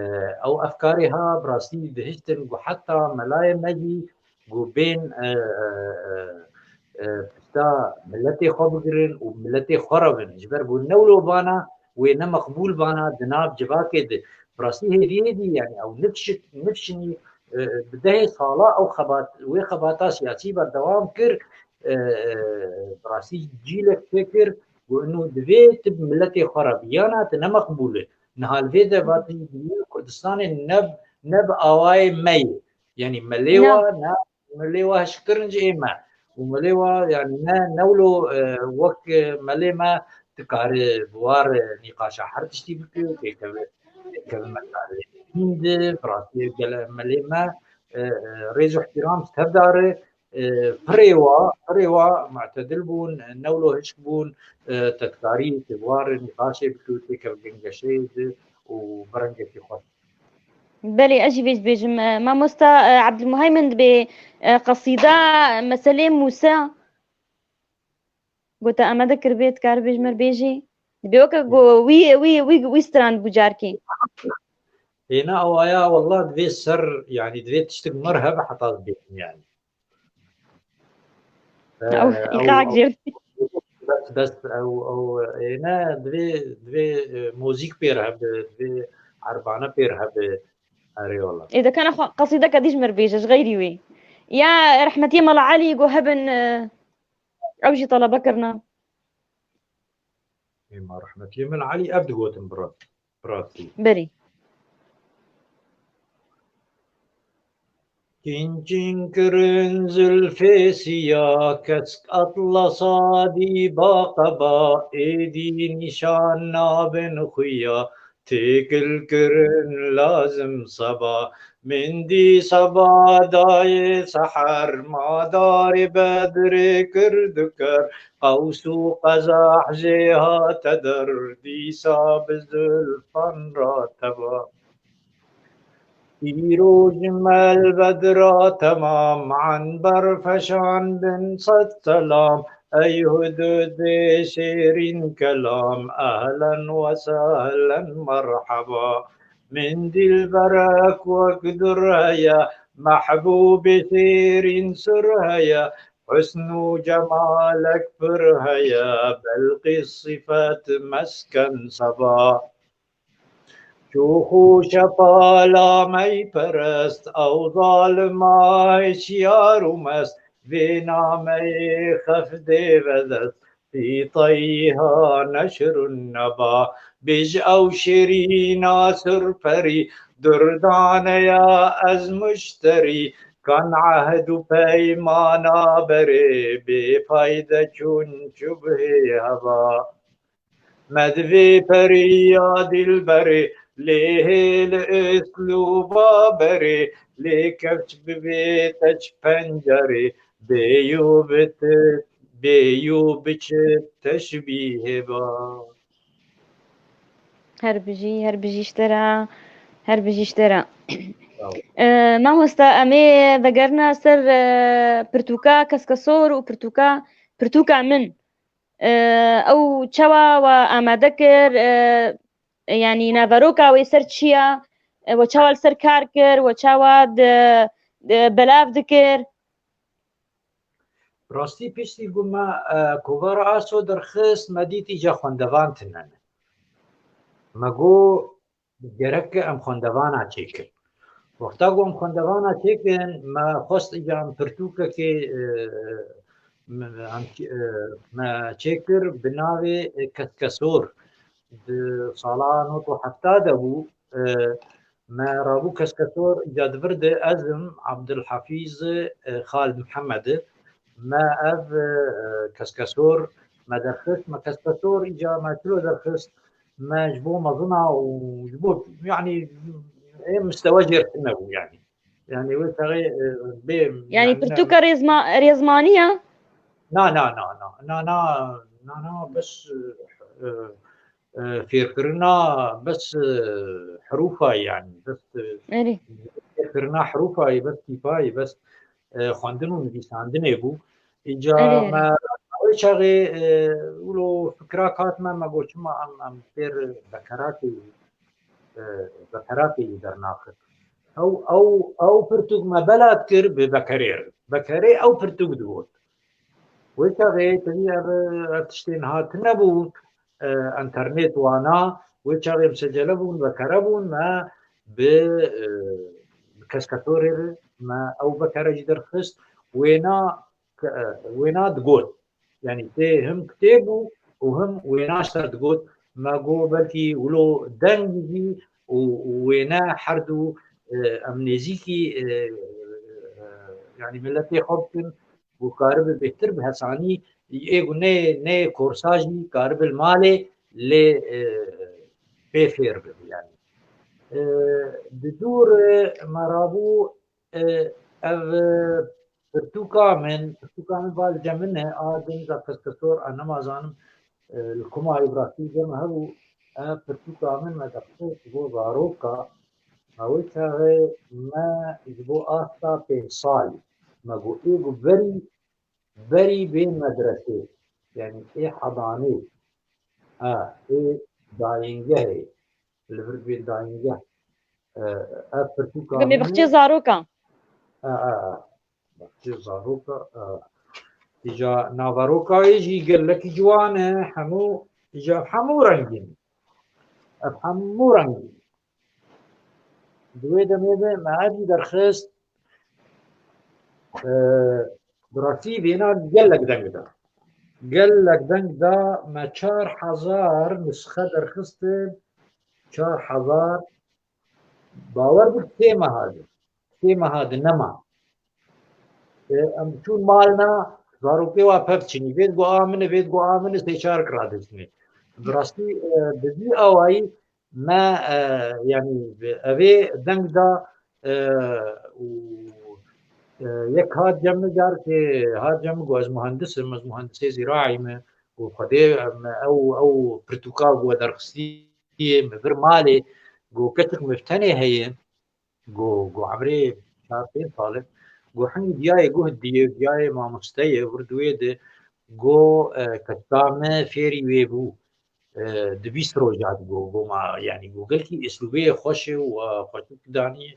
ew efkarê ha bi rastî dihiştin ku heta melayê me jî ku bên, e, e, e, e, pişta miletê xwe bigirin û miletê xwe re bin. Ji ber ku ne wilo vana wê ne meqbûl vana di nav civakê de. Bi rastî hêviyê dî, yani ew nifşit-, nifşinî, e, bi dehê sala ew xebat, wê xebata siyasî berdewam kir, e, e, bi rastî cîlek çêkir û inu divê tu bi miletê xwe re biyana, tu ne meqbûl e. Niha li vê dervatî dî Kurdistanê ne, ne bi awayê me ye. Yanî melê wa ne, melê wa hişkirin ji ê me. Û melê wa, yanî ne, ne wilo, e, wek, e, melê me dikare bi war, e, nîqaşa her tiştî bike, têkeve, têkeve me karê. Hîn di, bi rastî gele melê me, e, e, rêz û ihtiram ji tev dare. E, pirê wa, pirê wa mu'tedil bûn, ne wilo hişk bûn, e, tedkarî, têbwar, nîqaşê bike û têkevin gengeşeyê de û bi rengekî xweş. Belê, ez jî vê dibêjim. E, mamosta, e, Abdulmuheymin dibê, e, qesîda, meselê Mûsa, gote amade kiribê, dikar bêj mir bêjî. Dibê weke go wî, wî, wî, wî stran bû carkê. Êna awaya, wallah, divê ser, yani divê tiştik mir hebe heta dibêjim, yani. Ew, e, îqak jê. Bes, bes, ew, ew, e, ne, divê, divê, e, muzîk pêr hebe, divê erbane pêr hebe. Erê wala. Ê, dekana xwe qesîdeke dî ji mir bêje, ji xeyrî wê. Ya rehmetiyê Mela Elî go hebin, e, ew jî telebe kirina. Ê, ma rehmetiyê Mela Elî ev digotin bi ra-, bi rastî. Berî. Çîn çîn kirin zilfê siya, kesk atlasa dîba qeba, êdî nîşan nabin xuya, têkil kirin lazim seba. Min dî seba dayê seher, ma darê bedrê kir diker, qews û qezah jê hate der, dîsa bi zilfan ra teba. Îro ji me li bedra temam, enber feşan bin sed selam. Ey hududê şêrîn kelam, ehlen we sehlen merheba. Min dilberek wek dur heye, mehbûbê şêrîn sur heye. Husn û cemalek pir heye, Belqîs sifet mesken seba. Şûx û şepala meyperest, ew zalima hişyar û mest, vê nameyê xef dê vedest, fî teyha neşirun neba. Bêj ew şêrîna surperî, durdane ya ez muşterî, kan ehd û peymana berê, bêfayde çûn çubhê heba. Me divê perî ya dilberê, lê hê li êslûba berê, lê kevç bivê teç pencerê, bêyû bitit, bêyû biçit teşbîhê ba. Her bijî, her bijî ji te re, her bijî ji te re. Sağ ol. E, mamosta, em ê vegerina ser, e, pirtûka Keskesor û pirtûka, pirtûka min. E, ew çawa we amade kir, e, yanî naveroka wê ser çi ya, e, we çawa li ser kar kir, we çawa di, di belav dikir? Rastî piştî ku me, e, kovara Aso derxist, me dît îca xwendevan tune ne. Me got, gerek em xwendevana çêkin. Wexta ku em xwendevana çêkin, me xwest îca em pirtûkekê, e, me, em, e, me çêkir bi navê, e, Keskesor. Di sala nod û hefta de bû, e, me rabû Keskesor îca di vir de ez im, Abdulhafîz, e, Xal Mihemed, me ev, e, Keskesor me derxist, me Keskesor îca me çilo derxist, me ji bo mezina û ji bo, yanî, ê mistewe jêr tune bû, yanî. Yanî wê çaxê, e, bê, yanî, yanî, pirtûka rêzma-, rêzmanî ya? Na, na, na, na, na, na, nana bes, e, e, fêrkirina bes, e, herûfayî, yanî bes, e, Erê. fêrkirina herûfayî, bes tîpayî, bes, e, xwendin û nivîsandinê bû. Îca Erê, erê. me wê çaxê, e, wilo fikra kat me, me got çima em, em fêr bekerakê, e, bekerakê jî dernaxin. Ew, ew, ew pirtûk me bela dikir bi bekerê re. Bekerê ew pirtûk digot. Wê çaxê tevî ev, ev tiştên hatine bûn, e, enternet wana, wê çaxê em secele bûn, bekere bûn, me bi, e, bi kesketorê re me ew bekere jî derxist, wêna ke-, e, wêna digot. Yanî tê him kitêb bû û him wêna ser digot. Me got belkî wilo deng jî û, û wêne her du, e, em nêzîkî, e, e, yanî miletê xwe bikin, ku karibe bêhtir bi hesanî ê ku nê, nê korsa jî karibe li malê lê, e, pê fêr bibe yanî. E, di dûr, e, me rabû, e, ev, e, pirtûka min, pirtûka min va li cem min e, a deniza keskesor, a nema zanim, e, li kuma ev rastî cem hebû, e, pirtûka min me dixist ji bo zaroka, me wê çaxê me ji bo asta pênc salî, me got ê ku berî, berî bê medresê, yanî ê hedanê, e, ê dayîngehê, li vir bê dayîngeh, e, ev pirtûka Bê min e. Bexçê zaroka. E, e, e. Bexçê zaroka, e. Îca naveroka wê jî gelekî ciwan e, hemû, îca hemû rengîn. Ev hemû rengîn. Di wê demê de me ev jî derxist, e, bi rastî vêna gelek deng da. Gelek deng da, me çar hezar nusxe derxistin, çar hezar, bawer bik sê meha di, sê meha di nema. E, em çûn malna, zarokê wa pevçinî, vê digo a min e, vê digo a min e, sê çar kira dişinê. Bi rastî, e, bi vî awayî me, e, yanî, evê deng da, e, û, e, yek hat cem min, carkê hat cem min, got ez muhendis im, ez muhendisê zîraî me, û Xwedê, em, ew, ew pirtûka ku we derxistî, yê min vir malê, got keçik min tenê heye, got, got emrê çar pênc sal e, got hingî diyayê guh diyê, diyayê mamoste ye, vir di wê de, got, e, keçika me fêrî wê bû, e, di bîst roja de, got, got ma, yanî, got gelkî îslûbê xweş e û, e, xweşik daniye.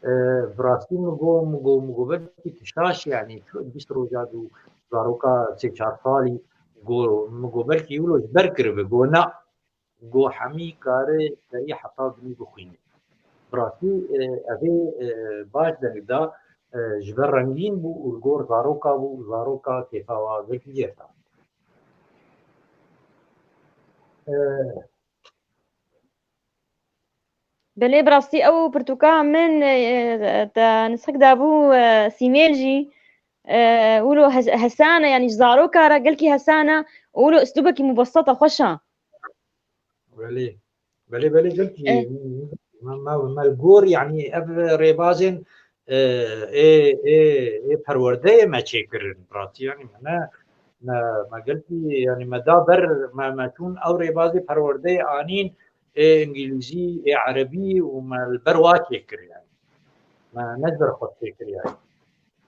E, bi rastî min got, min got, min got belkî tu şaş, yanî, tu bîst roja de û zaroka sê çar salî, got, min got belkî wilo ji ber kiribe, got na. Got hemî kare serî heta binî bixwîne. Bi rastî, e, evê, e, baş deng da, e, ji ber rengîn bû û li gor zaroka bû û zaroka kêfa wa gelkî jêr da. E, Belê, bi rastî ew pirtûka min, e, te nisxek dabû, e, Sîmêl jî, e, wilo hes-, hesane, yanî ji zaroka re gelkî hesane, û wilo uslûbekî mubeseta xweş e. Belê. Belê, belê, gelkî E. me, me, me li gor, yanî ev rêbazên, e, ê, ê, ê perwerdeyê me çêkirin. Bi rastî, yanî me ne, me, me gelkî, yanî me da ber, me, me çûn ew rêbazê perwerdeyê anîn, ê îngilîzî, ê erebî û me li ber wa çêkir, yanî. Me ne ji ber xwe çêkir, yanî.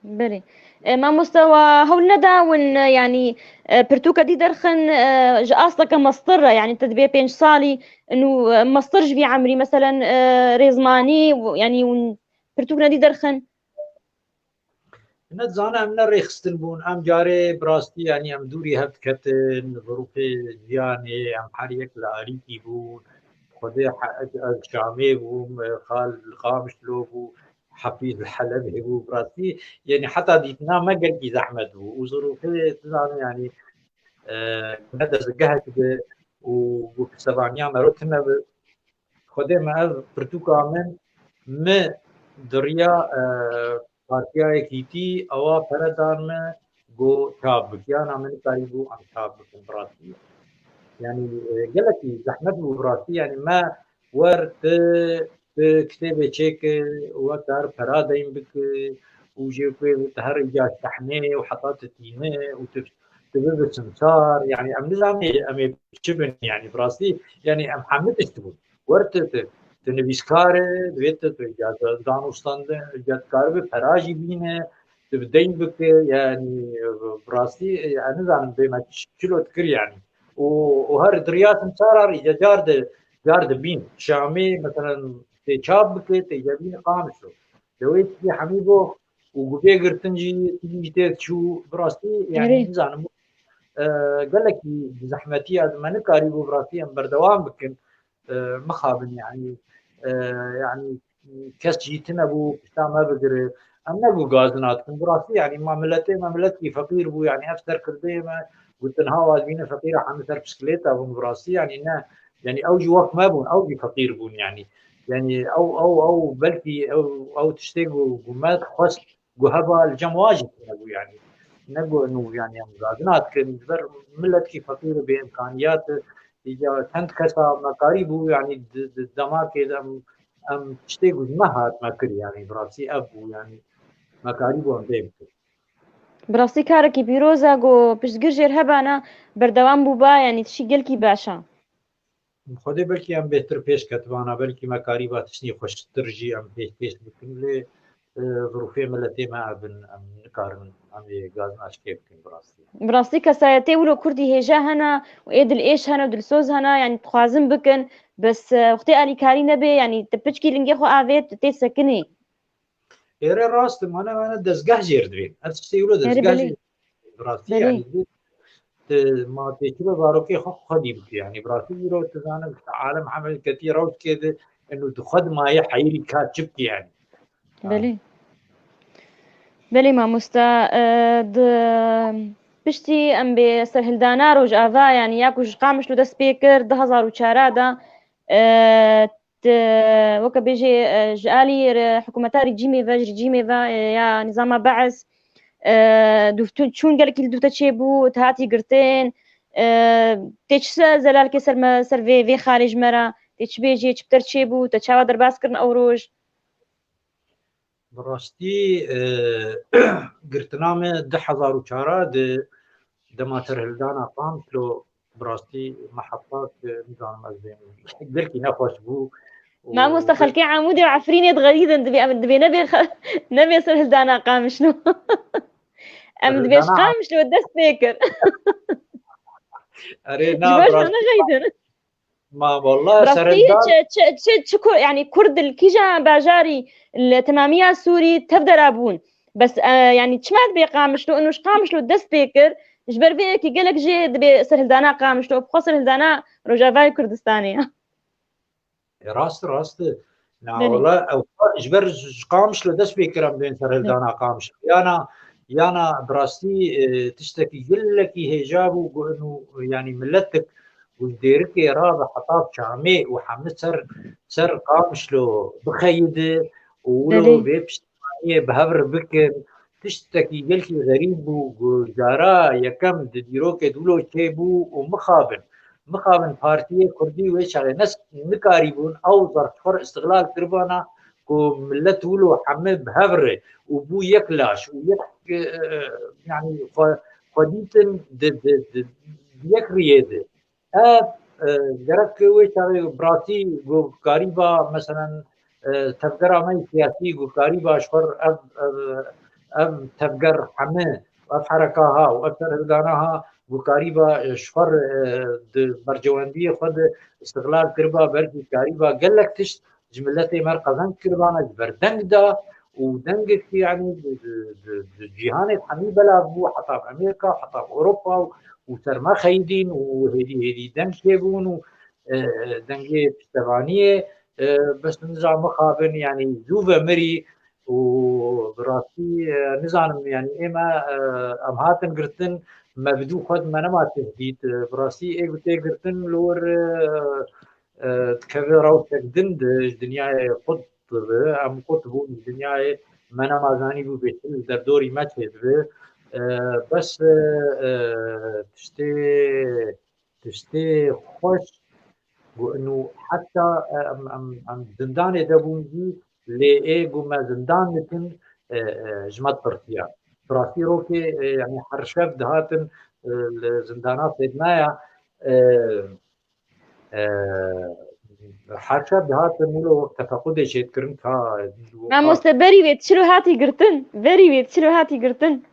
Belê. E, mamoste, we hewl neda win, e, yanî, e, pirtûka dî derxin, e, ji asteke mestir re, yanî te dibê pênc salî, û, e, mestir ji vî emrî, meselen, e, rêzmanî, w-, yanî win pirtûk nedî derxin? Ne dizane em ne rêxistin bûn, em carê bi rastî, yanî em dûrî hev diketin, zirûfê jiyanê, em her yek li alîkî bûn, Xwedê he-, ez Şamê bûm, xal li Qamişlo bû, Hafîz li Helebê bû, bi rastî, yanî heta dîtina me gelkî zehmet bû. Û zirûfê, tu zanî, yanî, e, ne dezgehek bi û, û pisevaniya me ro tune bi. Xwedê me ev pirtûka min, mi di riya, e, partiya yekîtî ewa pere dan me, got çap bik. Yana min nikarî bû em çap bikin bi rastî. Yanî, e, gelekî zehmet bû bi rastî. Yanî me wer tu, tu kitêbê çêkir, we kar pera deyn bikir û jê ku tu her îca tehnê û heta tu tîne û tu tu bibisin çar, yani em nizanin em ê çi bin, yani bi rastî, yani em hemî tişt bûn. Wer tu, tu, tu nivîskar e, divê tu, tu ya danûstandin, ya dikaribi pera jî bîne, tu bi deyn bike, yani bi rastî, e, ez nizanim bê me çi, çilo dikir yani. Û, û her di riya tim çar ar îca car di, car di bîn. Şamê, meselen, tê çap bike, tê cebîn qamiş o. Lewê tiştê hemî bo û guvê girtin jî tiştê çû, bi rastî, yani, Erê. Nizanim, e, gelekî zehmetî ya me nikarîbû, bi rastî em berdewam bikin, e, mixabin, yani, e, yani, kes jî tine bû, pişta me bigire. Em ne ku gazina dikin, bi rastî, yani, ma miletê me miletkî feqîr bû, yani, ev serkirdeyê me, ku tenha wazbîne feqîra hemî ser pişkilêta bûn, bi rastî, yani, ne, yani, ew jî wek me bûn, ew jî feqîr bûn, yani. Yani, ew, ew, ew, belkî ew, ew tiştê ku, ku me xwest, ku heba li cem wa jî tune bû, yani. Ne ku nû, yani, em gazina dikin, ji ber miletkî feqîr û bê imkaniyat, ya çend kesa me karî bû, yani, di, di demakê de em, em tiştê ku ji me hat me kir, yani, bi rastî ev bû, yani, me karî bû em bê bikin. Bi rastî karekî pîroz e, ku piştgir jêr hebana berdewam bûba, yani, tişî gelkî baş e. Xwedê belkî em bêhtir pêş ketibana, belkî me karîba tiştî xweştir jî em pêş, pêş bikin, lê, e, zirûfê miletê me ev in, em nikarin, em ê gazina şikê bikin bi rastî. Bi rastî kesayetê wilo kurdî hêja hene û ê dilêş hene û dilsoz hene, yani dixwazin bikin, bes, e, wextê alîkarî nebe, yani tu piçkî lingê xwe avêt, tê sekinî. Êre rast e, mane, mane dezgeh jêr divên. Ev tiştê wilo Erê, dezgeh belê. jêr. Bi rastî, Belê. yani, tu, tu ma têkile zarokê xwe xwedî bike, yani, bi rastî îro tu zane, işte, alem hemel ketî rewşkê de, eno tu xwe dimaye heyirî ka çi bike, yani. Belê. Belê mamosta, e, di piştî em bê serhildana Rojava, yani, ya ku ji Qamişlo dest pê kir, du hezar û çar de, e, Di, weke bêjê, e, ji alî re-, hikûmeta rejîmê ve, ji rejîmê ve, e, ya nîzama Beis, e, dûvtin çûn gelekî li dûv te çêbû, te hatî girtin, e, tê çi se-, zelalkê ser me, ser vê, vê xalê ji me re, tê çi bêjê, çi bi te re çêbû, te çawa derbas kirin ew roj? Bi rastî, e, girtina me du hezar û çar a di dema serhildana Qamişlo, bi rastî me heta, e, nizanim ez bêm. Gelkî nexweş bû. Û Mamoste, xelkê Amûdê û Efrînê dixerîdin, divê em, divê nebê xe-, nebê serhildana Qamişlo. Em divê ji Serhildana Qamişlo dest pê kir. Erê, Ji na, ber bi rastî nexeyidin. Ma wallah, Bi rastî serhildan çi, çi, çi, çi ku, yani, Kurd li kîjan bajarî li temamiya Sûrî tevdera bûn. Bes, e, yani, çima dibê Qamişlo, û ji Qamişlo dest pê kir, ji ber vê yekê gelek jê dibê serhildana Qamişlo, bi xwe serhildana Rojavayê Kurdistanê ye. E, rast, rast. Na, Belê. Wala, ew ji ber ji Qamişlo dest pê kir em bên serhildana Qamişlo. Yana, yana bi rastî, e, tiştekî gelekî hêja bû, ku inu, yani, miletik û ji Dêrikê re bi heta Çamê û hemî ser, ser Qamişlo bixeyide û wilo Belê. vê piştvaniyê bi hev re bikin. Tiştekî gelkî xerîb bû, ku cara yekem di dîrokê de wilo çêbû û mixabin. Mixabin partiyê kurdî wê çaxê nes-, nikarîbûn ew zerf ji xwe re îstixlal kiribana ku milet wilo hemî bi hev re û bû yek laş û yek, e, e, yani xwe, xwe dîtin di, di, di, di yek riyê de. Ev, e, gerek wê çaxê bi rastî ku karîba, meselen, e, tevgera me yê siyasî ku karîba ji xwe re ev, ev, ev tevger hemî, ev hereka ha û ev serhildana ha ku karîba, e, ji xwe re, e, di bercewendiyê xwe de îstixlal kiriba, belkî karîba gelek tişt ji miletê me re qezenc kiribana, ji ber deng da û dengekî, yani, di, di, di, di cîhanê hemî belav bû, heta bi Amerîka, heta bi Ewropa û, û ser me xeyidîn û hêdî hêdî deng çêbûn û, e, dengê piştevaniyê, e, bes niza mixabin, yani, zû ve mirî û bi rastî, e, nizanim, yani, ê me, e, em hatin girtin, me bi dû xwe me nema tih dît, e, bi rastî ê ku tê girtin li wir, e, e, dikeve rewşek din de ji dinyayê qut dibe, em qut bûn ji dinyayê, me nema zanîbû bêtir li derdorî me çêdibe. E, bes, e, e, tiştê, tiştê xweş ku inu heta, e, em, em, em zindanê de bûn jî, lê ê ku me zindan dikin, e, e, ji me ditirsiya. Bi rastî rokê, e, yani her şev dihatin, e, li zindana Sêdnaya, e, e, her şev dihatin wilo wek tefequdê çêdikirin ka. Mamoste, berî wê çilo hatî girtin. Berî wê çilo hatî girtin.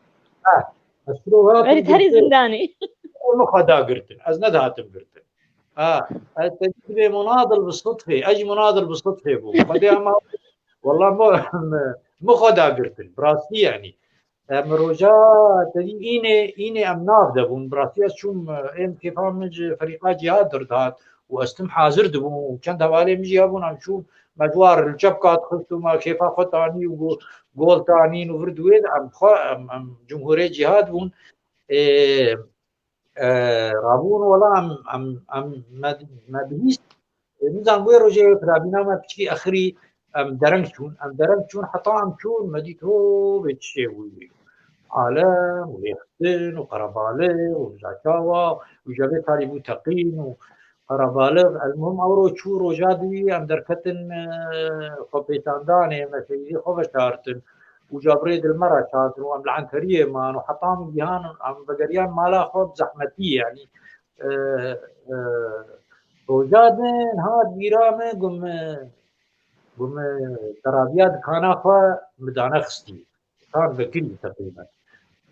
Ha, ez çilo hatî Berî herî zindanê. Min xwe da girtin. Ez nedihatim girtin. Ha, ez te dibê munadil bi sitfê. Ez jî munadil bi sitfê bûm. Xwedê ama, wallah, min xwe da girtin. Bi rastî, yanî. Em roja te dî înê, înê em nav de bûn. Bi rastî ez çûm, êm kêfa min ji ferîqa cîhad derdihat û ez tim hazir dibûm û çend hevalê min jî hebûn, em çûn, me ji wan li çepka dixist û me kêfa xwe tanî û go-, gol tanîn û vir di wê de em xwe, em, em cumhurê cîhad bûn. Ê, e, rabûn wela em, em, em me, me bihîst. E, nizan wê rojê pilavîna me piçkî exirî em dereng çûn. Em dereng çûn, heta em çûn, me dît ho bê çi çêbûyî. Alem û lêxistin û qerebalix û niza çawa û jevê tarî bû teqîn û qerebalix. Elmuhim ew roj çû, roja dî em derketin, e, xwepêşandanê, me şehîdê xwe veşartin. Û ca bi rê di li me re çandin û em li Enteriyê man û heta min gihan em vegeriyan mala xwe bi zehmetî, yanî, e, e, roja din hat bîra min, got min, got min deraviya dikana xwe min dane xistî. Kan vekirî teqrîben.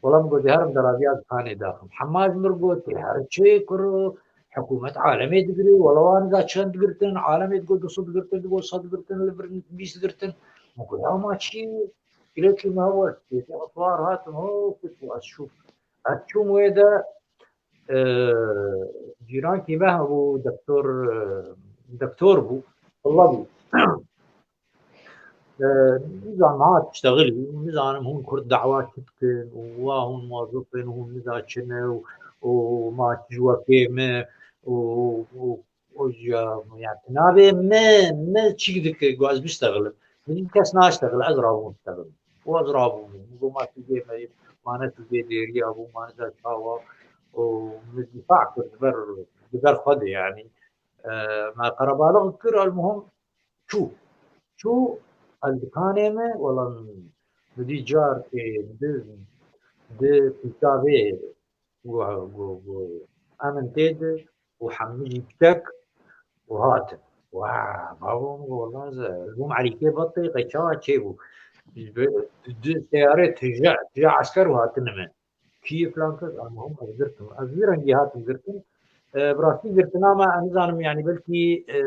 Wela min got, herim deraviya dikanê daxim. Hema ji min got, her çi kuro, hikûmet alemê digirê, wela wan da çend girtin, alemê digot du sed girtin, digot sed girtin, li vir bîst girtin. Min got, ya ma çi? Îlekî me west, êdî etwar hatin, ho, kut û ez çûm. Ez çûm wê de, e, cîrankî me hebû, doktor, e, doktor bû, Allah bû. E, nizam hat iştexilî, nizanim hûn Kurd dawa çi dikin û wa hûn muwazif in, hûn niza çi ne û, û ma ji wekê me û, û O ya, ya navê me, me çi dike, got ez biştexilim. Min kes naştexil, ez rabûm ştexil. O ez rabûm. Min got ma tu dê me, mane tu dê dêriya bû, mane da çawa. O min difa kir, di ber, di ber xwe de yani. E, me qerebalix kir, elmuhim çû. Çû, ez dikanê me, wela min dî car, e, di, di pîkavê got, got, got, em in tê de û hemî jî piçek û hatin. Wa, bavo min got, wela ze, bûm Elîkê Batê, qey çawa çêbû? Bi, di seyarê tije, tije esker û hatine me. Kî filan kes, em hûn ez girtim. Ez vî rengî hatim girtin. E, bi rastî girtina me, ez nizanim, yanî belkî, e,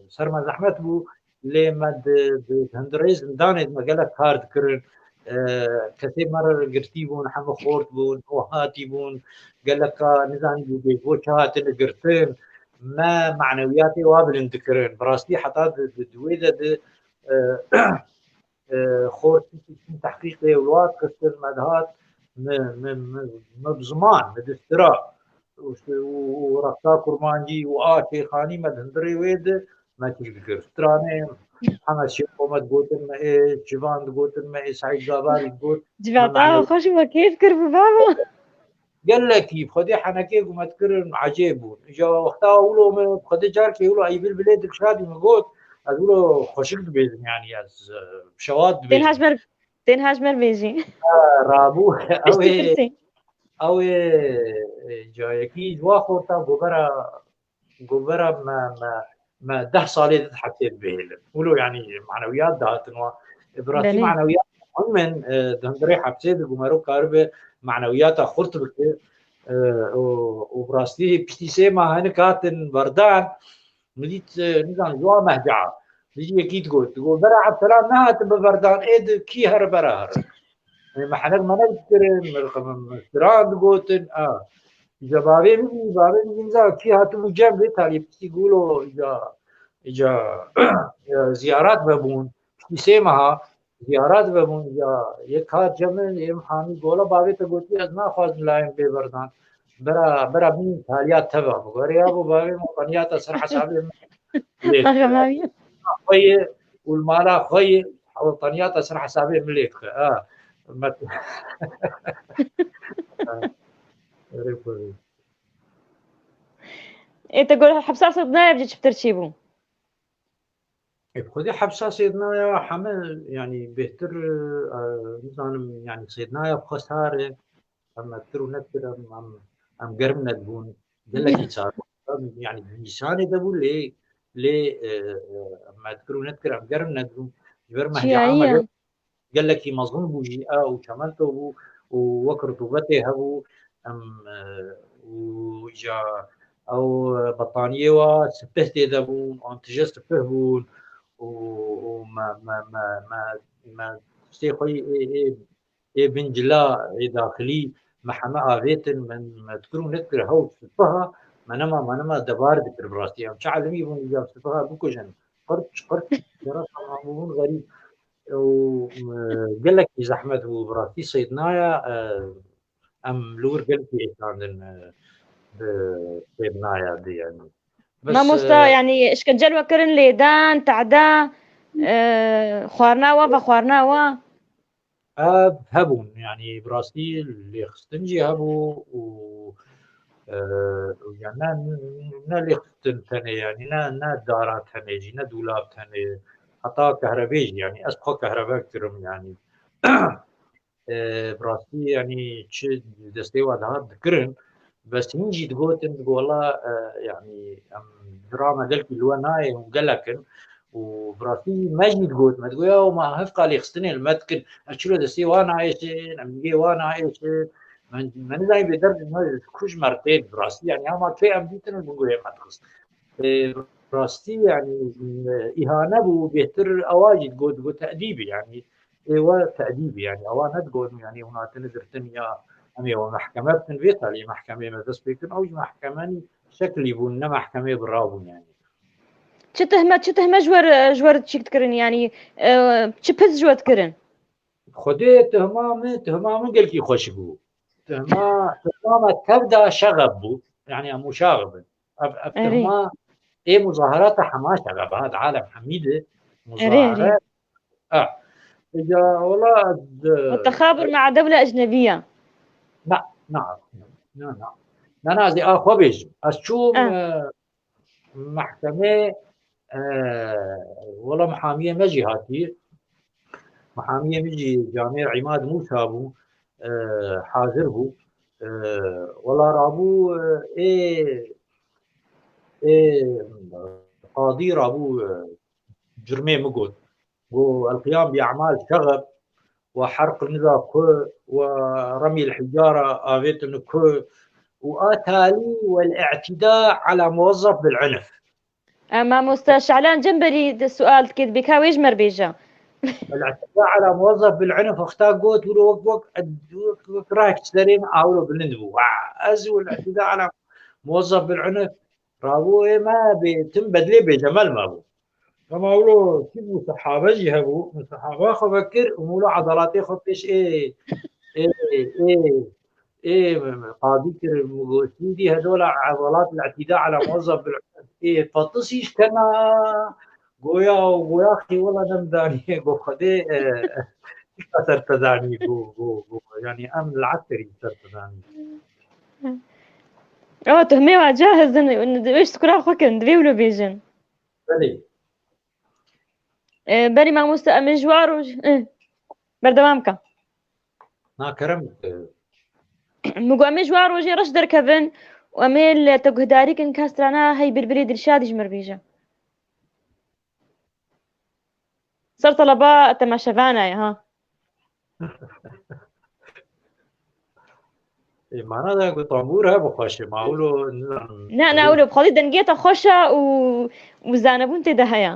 ser me zehmet bû. Lê me di, di hundirê zindanê de me gelek kar dikirin. E, kesê me re girtî bûn, hemû xort bûn, û hatî bûn, geleka nizanî bû bêj bo çi hatine girtin. Me manewiyatê wa bilind dikirin. Bi rastî heta di, di, di wê de di, e, e, xort çûn tehqîqê û li wa dixistin, me dihat, me, me, me, me bi ziman, me distira û, û, û rexsa kurmancî û a şêxanî me di hundirê wê de me tîk dikir. Stranê Hemed Şêxo me digotin me ê, Civan digotin me ê, Seîd Gabarî digot. Civata xweş û me kêf kir bi bavo. Gelekî bi xwedê henekê ku me dikirin ecêb bûn. Îja wexta wilo me bi xwedê carkê wilo ey bilbilê dilşadî me got, ez wilo xweşik dibêjim, yanî ez, e, bi şewat dibêjim. Tên hejmer, tên hejmer bêjî. Ha, rabû, ew ê, ew ê, e, cayekî ji wa xorta govera govera me, me, me deh salê di hepsê dibihêlin. Wilo, yanî, manewiyat dihatin wa. Bi rastî manewiyat muhim in, e, di hundirê hepsê de ku mero karibe manewiyata xurt bike, e, û, û bi rastî piştî sê mah hinek hatin berdan, min dît, e, nizam, ji wa mehca. Dijî yekî digot, digot, vera Ebselam nehatin bi berdan, ê di kî here bera here. E, me henek menek dikirin, me, me, me stran digotin, a. Îja bavê min jî, bavê min jî niza kî hatibû cem vê talî piştî gulo, îja, îja, e, ziyarat vebûn. Piştî sê meha ziyarat vebûn, îja yek hat cem min, êm hamî gola bavê te gotî, ez naxwazim layên bê berdan. Bera, bera min taliya teva. Min got, ya bo bavê min qeniyata ser hesabê min. Lê xwe ye û li mala xwe ye, ew qeniyata ser hesabê min lê dixe. A, me Erê xwe ye. Ê, te got hepsa Sêdnaya bi çi pitir çêbû? Ê, bi xwedê hepsa Sêdnaya heme, yanî bêhtir, e, nizanim, yanî Sêdnaya bi xwe sar e. Em me dikir û nedikir, em, em, em germ nedibûn. Gelekî çar, em, yani nîşanê de bû lê, lê, e, e, em me dikir û nedikir, em germ nedibûn. Ji ber me heyama Çiyayî ye. Gelekî mezin bû jî, ew çemento bû û wek rutubetê hebû, em, e, û îja ew betaniyê wa sipih tê de bûn, an tije sipih bûn û, û me, me, me, me, me tiştê xwe yê, ê, ê, ê bin cila, ê daxilî me heme avêtin, me, me dikir û nedikir hew sipiha, me nema, me nema debar dikir bi rastî. Em çi elimî bûn, îja sipiha bikujin. Qirç, qirç, deresan bûn xerîb. û, e, gelekî zehmet bû, bi rastî Seydnaya, e, em li wir gelekî êşandin, e, bi Seydnaya di, yani. Bes, Mamosta, e, yani, işkence li we kirin, lêdan, tehda, e, xwarina we, vexwarina we? E, hebûn, yani, bi rastî lêxistin jî hebû û, e, yani, ne, ne lêxistin tenê, yani, ne, ne dara tenê jî, ne dûlab tenê, heta kehrebê jî, yani, ez xwe kehrebe kirim, yani. E, bi rastî, yani, çi destê we dihat dikirin, bes hîn jî digotin, digo, wela, e, yani, em, dira me gelkî li we nayê, hûn gelek in. Û bi rastî me jî digot, me digo, ya, ma hevqa lêxistinê li me dikin, em çilo destê wan nayêşin, em nigê wan nayêşin. Me, me nizanî bêder me kuj me tên, bi rastî, yani, hema kê em dîtin, li bin guhê me dixist. E, bi rastî, yani, e, îhane bû, bêhtir ewa jî digot, digot tedîbî, yani, ê we tedîbî, yani, ewa nedigot, yani, hûn hatine girtin ya em ê we mehkeme bikin, vê talî mehkemeyê me dest pê kirin, ew jî mehkemenî şeklî bûn, ne mehkemeyê bi ra bûn, yani. Çi tehme, çi tehme ji we re, ji we re çîk dikirin, yani, e, çi pirs ji we dikirin? Xwedê tuhma min, tuhma min gelkî xweşik bû. Tuhma, tuhma me tev da şexeb bû. Yani em û şaxib in. Ev, ev Erê. Tuhma ê muzaherata hema şexeb ha, di alem hemî de Erê, erê. Muzaheret. Ah. Îca wela, e, والتخابر مع دولة أجنبية. Na, na, na, na. Na, na, ez ê a xwe bêjim. Ez çûm, Ah. e, mehkemê, e, wela mihamiyê me jî hatî. Mihamiyê min jî camêr Îmad Mûsa bû, e, hazir bû. E, wela rabû, e, ê, ê, qadî rabû, e, curmê min got. Got, القيام بأعمال شغب وحرق ندى ku, ورمي الحجارة avêtin ku, û a talî والاعتداء على موظف بالعنف. E, mamoste Şalan Cemberî di sual dike, dibê ka wê ji me re bêje. الاعتداء على موظف بالعنف, wexta got, wilo wek, wek, wek, wek rehek ji serê min a wilo bilind bû. Wa, ez û الاعتداء على موظف بالعنف. Rabû ê me bê tim bedlê bêcemel me bû. Dema wilo çi bû, sihabe jî hebû, min sihaba xwe vekir û min wilo edaletê xwe pêş ê, ê, ê, ê, qadî kir, min got, hindî hedola edalet, الاعتداء على موظف بالعنف, ê, petisî ji kena, goya û goya xî wela nemdanî, got, Xwedê, e, çika ser te danî, got, got, got, yani em li eserî ser te danî. Ewa, tuhmê wa cahizin, wê ji kura xwe kirin, divê wilo bêjin. Belê. E, belê mamoste, em ê ji wa roj-, e, berdewam ke. Na, kerem bike. Min got, em ê ji wa rojê reş derkevin û em ê li te guhdarî kin, ka strana Hey Bilbilê Dilşadî ji min re bêje. Ser teleba temaşevana ye, ha. Ê, mana da ku tambûr he bi xweş e, ma wilo nizanim. Ne, ne, wilo bi xwedî dengê te xweş e û, û zanebûn tê de heye.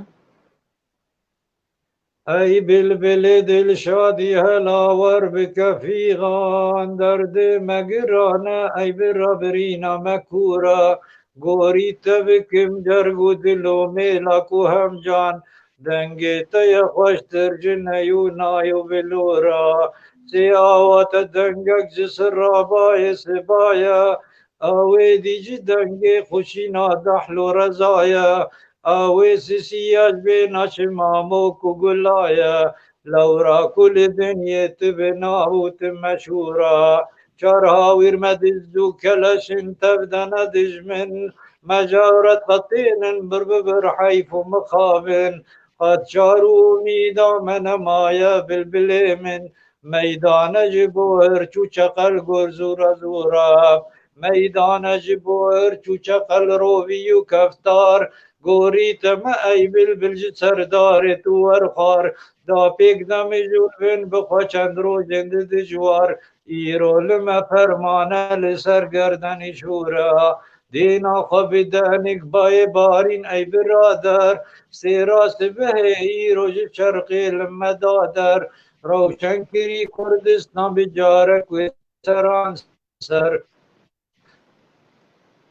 Ey bilbilê dilşadî hela wer bike fîxan, derdê me giran e, ey bira birîna me kûr e. Gorî te bikim derg û dil û mêla ku hemcan, dengê te ye xweştir ji ney û nay û bilora. Sê awa te dengek ji sirabayê sibaye, awê dî ji dengê xuşîna dehl û rezaye. Awê sisiya ji bêhna çimamok û gulaye. Lewra ku li dinyê tu bi nav û tu meşhûra. Çar hawîr me dizd û keleş in, tev de ne dijmin. Me jawret qetênin, bir bi bir heyf û mixabin. Qet çar û umîda me nemaye, bilbilê min. Meydane ji bo hirç û çeqel gor zûra zûra. Meydane ji bo hirç û çeqel rovî û keftar. Gorî te me ey bilbil ji serdarê tu werxwar. Da pêk demî jûr bin bi xwe çend rojên di dijwar. Îro li me fermane li ser gerdenî şûra. Dêna xwe bi denik bayê barîn ey birader. Sêra sibehê îro ji şerqê li me da der. Rewşenkirî Kurdistan bi carek wê seran ser.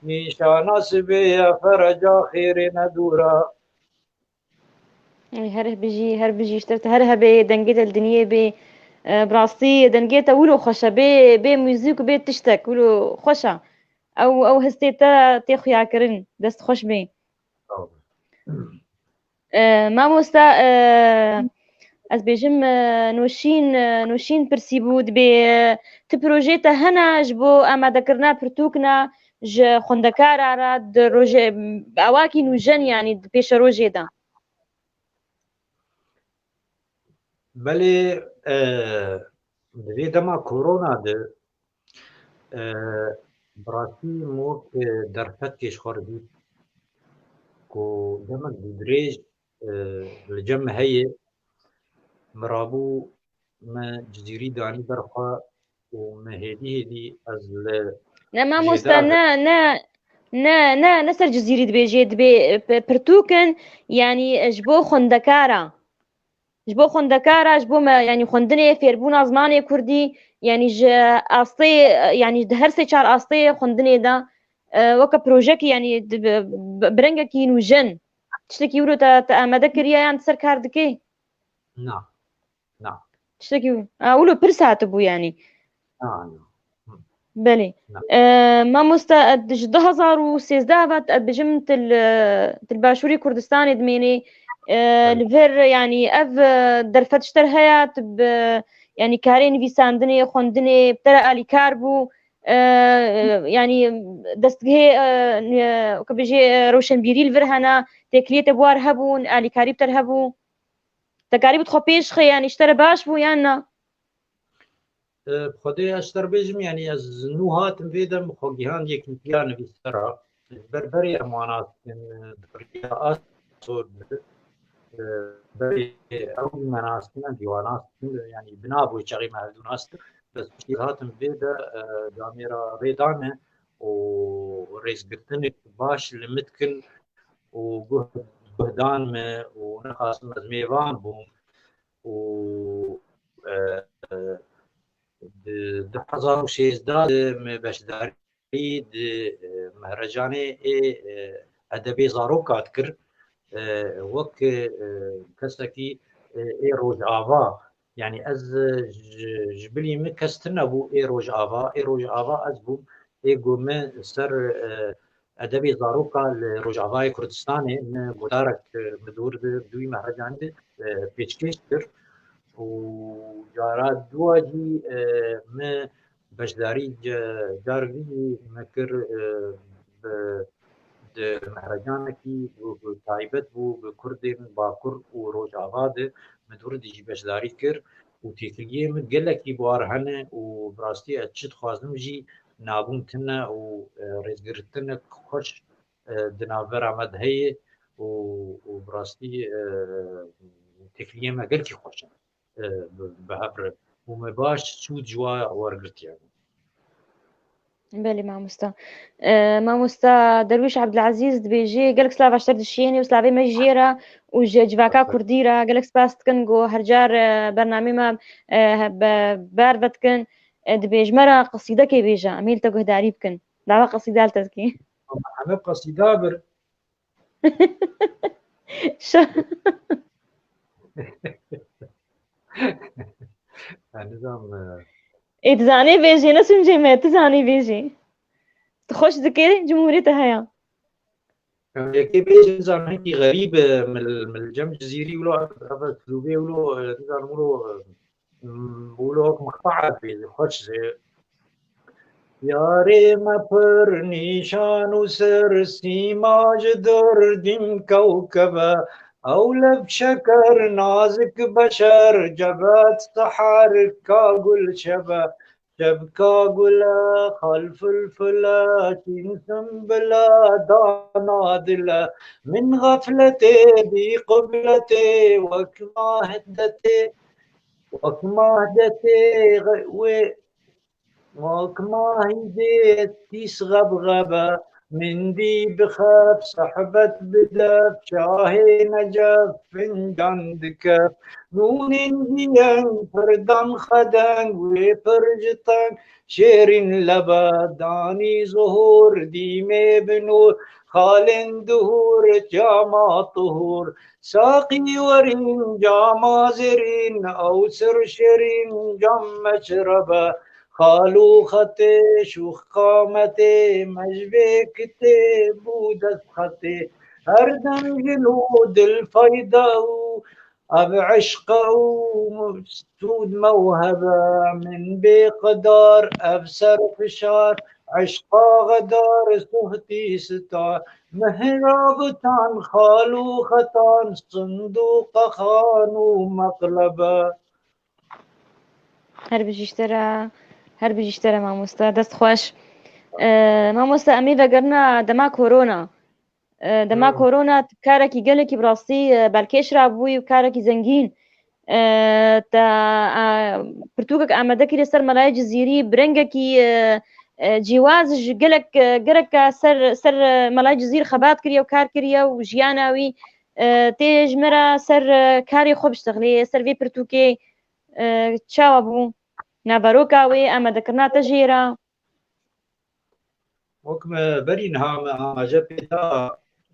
Nîşana sibê ye fereca xêrê nedûra. Ey, her bijî, her bijî, ji te her hebê, dengê te li diniyê bê. E, bi rastî dengê te wilo xweş e, bê, bê muzîk û bê tiştek, wilo xweş e. Ew, ew histê te tê xuyakirin, dest xweş bê. Sağ ol. E, mamosta, e, ez bêjim, e, Nûşîn, e, Nûşîn pirsîbû, dibê, e, ti projê te hene ji bo amadekirina pirtûkina ji xwendekara re di rojê, awakî nûjen, yanî di pêşerojê de? Belê, e, di vê dema korona de, e, bi rastî min wek, e, derfetkê ji xwe re dît ku demek dirêj, e, li cem min heye, min rabû min Cizîrî danî ber xwe û min hêdî hêdî ez li Ne mamoste, jêdar ne, ne, ne, ne, ne ser Cizîrî dibêjê, dibê, e, p-, pirtûk in, yanî, e, ji bo xwendekara. Ji bo xwendekara, ji bo me, yanî xwendinê, fêrbûna zimanê kurdî, yanî ji astê, e, yanî di her sê çar astê xwendinê de, e, weke projekî, yanî di, bi, bi, bi rengekî nûjen. Tiştekî wilo te, te amade kiriye yan tu ser kar dikê? Na. Na. Tiştekî wilo. A, wilo pirs hatibû yanî. Na, na. Hı. Belê. Na. E, mamosta, e, ji du hezar û sêzdeh ve, e, bijim til, e, til Başûrê Kurdistanê dimênê, e, Belê. Li vir, yanî ev, e, derfet ji te re heye, tu bi, yanî karê nivîsandinê, xwendinê, bi te re alîkar bû, e, yanî destgehê, e, ne, ka bijê, e, rewşenbîrî li vir hene, têkiliyê te bi war hebûn, alîkarî bi te re hebû? Te karî bi xwe pêş xê, yanî ji te re baş bû yan na? E, bi Xwedê ez ji te re bêjim, yanî ez nû hatim vê dem, bi xwe gihand yekîtiya nivîsera. Ji ber berê em wan nas dikin, e, di biriya Asor de, e, berê ew me nas dikin, em jî wan nas dikin, yanî bi nav wê çaxê me hevdû nas dikin. Bes piştî hatim vê de, e, camêra rê dane û rêzgirtinek baş li min dikin û guh, guhdan me û nexasim ez mêvan bûm. û, e, e, di du hezar û şêzdeh de me beşdarî di, e, mehrecanê ê, e, edebê zaroka dikir, e, wek, e, kesekî, e, ê Rojava. Yanî ez, e, ji, ji bilî min kes tune bû ê Rojava, ê Rojava ez bûm, ê ku min ser, e, edebê zaroka li Rojavayê Kurdistanê min guhdarek, e, bi dûr de, bi dûyî mehrecanî de, e, pêşkêş kir û cara dua jî, e, min beşdarî ce-, carek dî jî me kir, e, bi, di mehrecanekî ku, ku taybet bû bi Kurdên Bakur û Rojava de, min dûr de jî beşdarî kir û têkiliyê min gelekî bi war hene û bi rastî ez çi dixwazim jî nabûn tune û, e, rêzgirtinek xweş, e, di navbera me de heye û, û bi rastî, e, têkiliyê me gelkî xweş e, e, bi, bi hev re. Û me baş sûd ji wa wergirtiye. Belê mamosta. E, mamosta Derwîş Ebdilezîz dibêjê, gelek slava ji te re dişiyêne û slavê me jê re û ji civaka kurdî re gelek spas dikin ku her car, e, bernameyê me, e, he-, be-, ber vedikin. E, dibê ji me re qesîdekê bêje, em ê li te guhdarî bikin. Dawa qesîde li te dikî. Heme qesîda bir. Şa- Ez nizanim, e, Ê, tu zanî bêjê, ne sûncê me, tu zanî bêjê. Tu xweş dikê, cumhuriyê te heye. Em yekê bêjin zanekî xerîb, e, mil, mil cem Cizîrî wilo, ev, ev, klûbê wilo, e, nizanim wilo, e, m, wilo wek miqta'a bêjin, xweş jê. Yarê me pir nîşan û ser sîma ji derdîm kewkebe, Ew leb şeker nazik beşer, cebet seher ka gul şebe, şeb ka gule xal filfile, çîn simbile dana dile. Min xefletê bî qibletê, wek mahdetê, wek mahdetê wê Wek mahî dê tîs xebxebe, min dî bixef sehbet bidef, şahê necef fincan dikef. Nûnên diyeng pir dan xedeng, wê pir ji teng şêrîn lebe. Danî zuhûr dîmê bi nûr, xalên duhûr cama tuhûr. Saqî werîn cama zêrîn, ew sir şêrîn cam meşrebe. Xal û xetê şûx qametê, me ji vê kitêb û destxetê. Her dem jin û dil fayda û ev eşqa û sûd mewhebe. Min bê qedar ev ser fişar, eşqa xedar suhtî sita. Mihrabitan xal û xetan, sinduqa xan û meqlebe. Her bijî ji te re, her bijî ji te re mamoste. Dest xweş. E, mamoste, em ê vegerina dema korona. E, dema Hmm. korona karekî gelekî bi rastî, e, belkêş rabûyî û karekî zengîn. E, te, e, pirtûkek amade kiriye ser Melayê Cizîrî, bi rengekî, e, e, cîwaz ji gelek, e, gerek ser, ser, e, Melayê Cizîrî xebat kiriye û kar kiriye û jiyana wî, e, tê ji me re ser, e, karê xwe biştexilê, ser vê pirtûkê. E, çawa bû? Naveroka wê, amadekirina te jê re? Wek me berî niha me amaje pê da,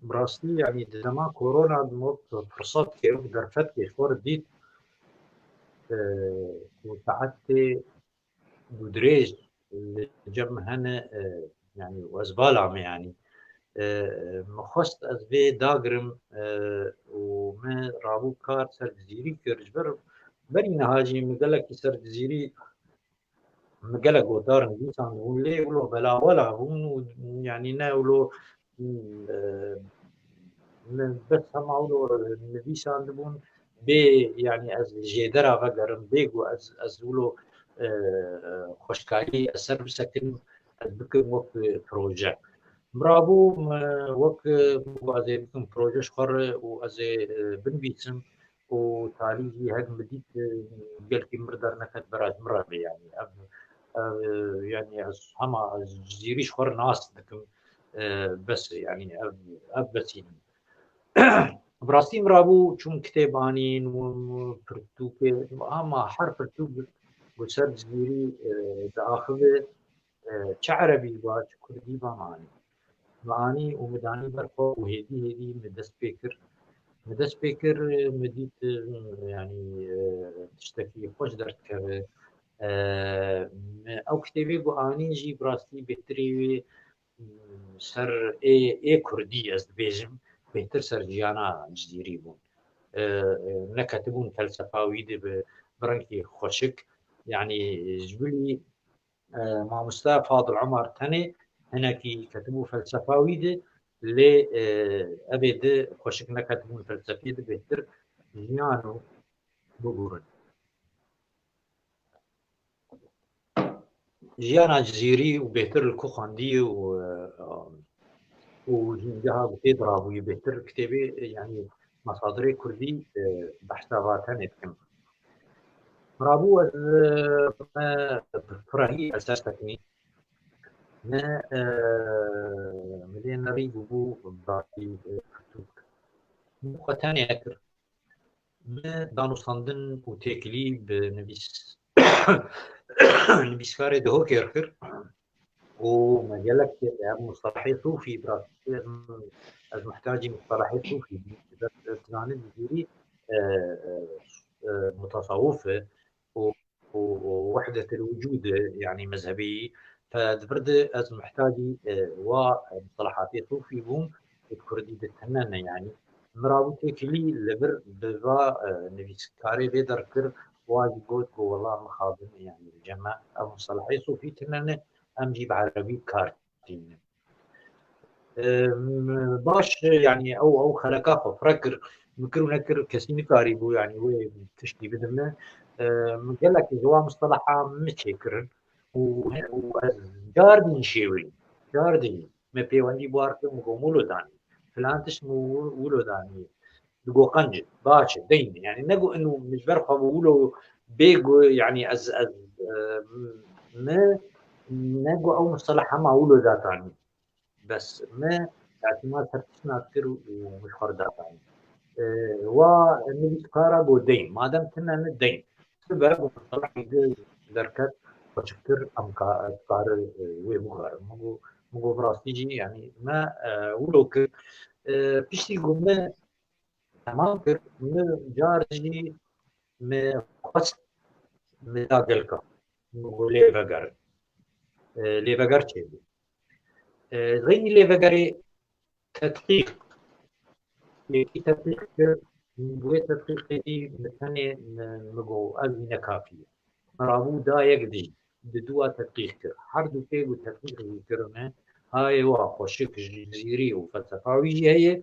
bi rastî, yanî di dema korona de me wek firsetkê, wek derfetkê ji xwe re dît, e, ku saetê dûdirêj li cem hene, e, yanî û ez vala me, yanî, e, min xwest ez vê dagirim, e, û min rabû kar ser Cizîrî kir. Ji ber berî niha jî min gelekî ser Cizîrî, min gelek gotar nivîsandibûn, lê wilo belawela bûn û, yanî, ne wilo, e, min bes hema wilo nivîsandibûn, bê, yanî, ez li jêdera vegerim, bê ku ez, ez wilo, e, xweşkarî ez ser bisekinim, ez bikim wek proje. Min rabû, min wek, e, ku ez ê bikim proje ji xwe re û ez ê, e, binivîsim û talî jî hek min dît, e, gelkî min derneket bera ji min re be, yanî ev, ev, e, yanî ez hema ez Cizîrî ji xwe re nas dikim, e, bes, yanî ev, ev besî min. Bi rastî min rabû çûm kitêb anîn û pirtûkê, hema her pirtûk bi, bi ser Cizîrî, e, diaxive, e, çi erebî ba, çi kurdî ba min anî. Min anî û min danî ber xwe û hêdî hêdî min dest pê kir. Min dest pê kir, e, min dît, e, yanî, e, tiştekî xweş derdikeve. E, min ew kitêbê ku anî jî bi rastî bêhtirê wê, ser ê, ê kurdî ez dibêjim, bêhtir ser jiyana Cizîrî bûn. E, e, neketibûn felsefa wî de bi, bi rengkî xweşik. Yanî ji bilî, e, mamoste Fadil Omar tenê hinekî ketibû felsefa wî de, lê, e, evê di xweşik neketibûn felsefê de, bêhtir jiyan û bigurin. Jiyana Cizîrî û bêhtir li ku xwendî û, e, û hîngeha ku tê dirabûyî bêhtir kitêbê, e, yanî mesadirê kurdî, e, behsa va tenê dikim. Rabû ez, e, me bi firehî ez ser sekinî. Me, e, milê nerî bûbû bi rastî, e, pirtûk. Min xwe tenê nekir. Me danûstandin û têkilî bi nivîs-, nivîskarê Dihokê re kir û me gelek ev mustalehê sûfî, bi rastî ez, ez muhtacî mustalehê sûfî bûm. Dizanî Cizîrî, e, e, e, mutasawif e û û, û wehdetil wicûd e, yanî mezhebî, te di vir de ez mihtacî, e, wa, e, mustalahatê sûfî bûm, û di kurdî de tune ne, yanî. Min rabû têkilî li vir bi va, e, nivîskarê vê derkir, wa jî got ku wela mixabin, yanî li cem me ev mustalahê sûfî tune ne, em jî bi erebî kar tînin. Em, baş, yanî ew, ew xeleka xwe pire kir. Min kir û nekir, kesî nikarîbû, yanî wê tiştî bidin min. E, min gelekî ji wan musteleha min çêkirin û, û ez cardin şêwirî, cardin me pêwendî bar kir, min got, wilo danî, filan tişt min wi-, wilo danî, digo qenc e, baş e, deyn e. Yanî nego inu min ji ber xwe bi wilo bê gu-, yanî ez, ez, e, mi nego ew musteleha hema wilo datanî. Bes me îtimat ser tişt nadikir û min ji xwe re datanî. E, wa nivîskara got deyn. Madem tune ne deyn. Sibe got, derket, xweşiktir, em ka-, dikare, e, wê biguherin. Min got, min got, bi rastî jî, yanî me, e, wilo kir. E, piştî ku me temam kir, min car jî me xwest min da gelka. Min got, lê vegerin. E, lê veger çêbû. E, xeynî lê vegerê tedqîq. Yekî tedqîq kir, wê tedqîqê dî min tenê min, min got, ev jî ne kafî ye. Min rabû da yek dî, di dû wa tedqîq kir. Her du pê got tedqîq jî kirine, hayê wa xweşik ji zîrî û felsefa wî jî heye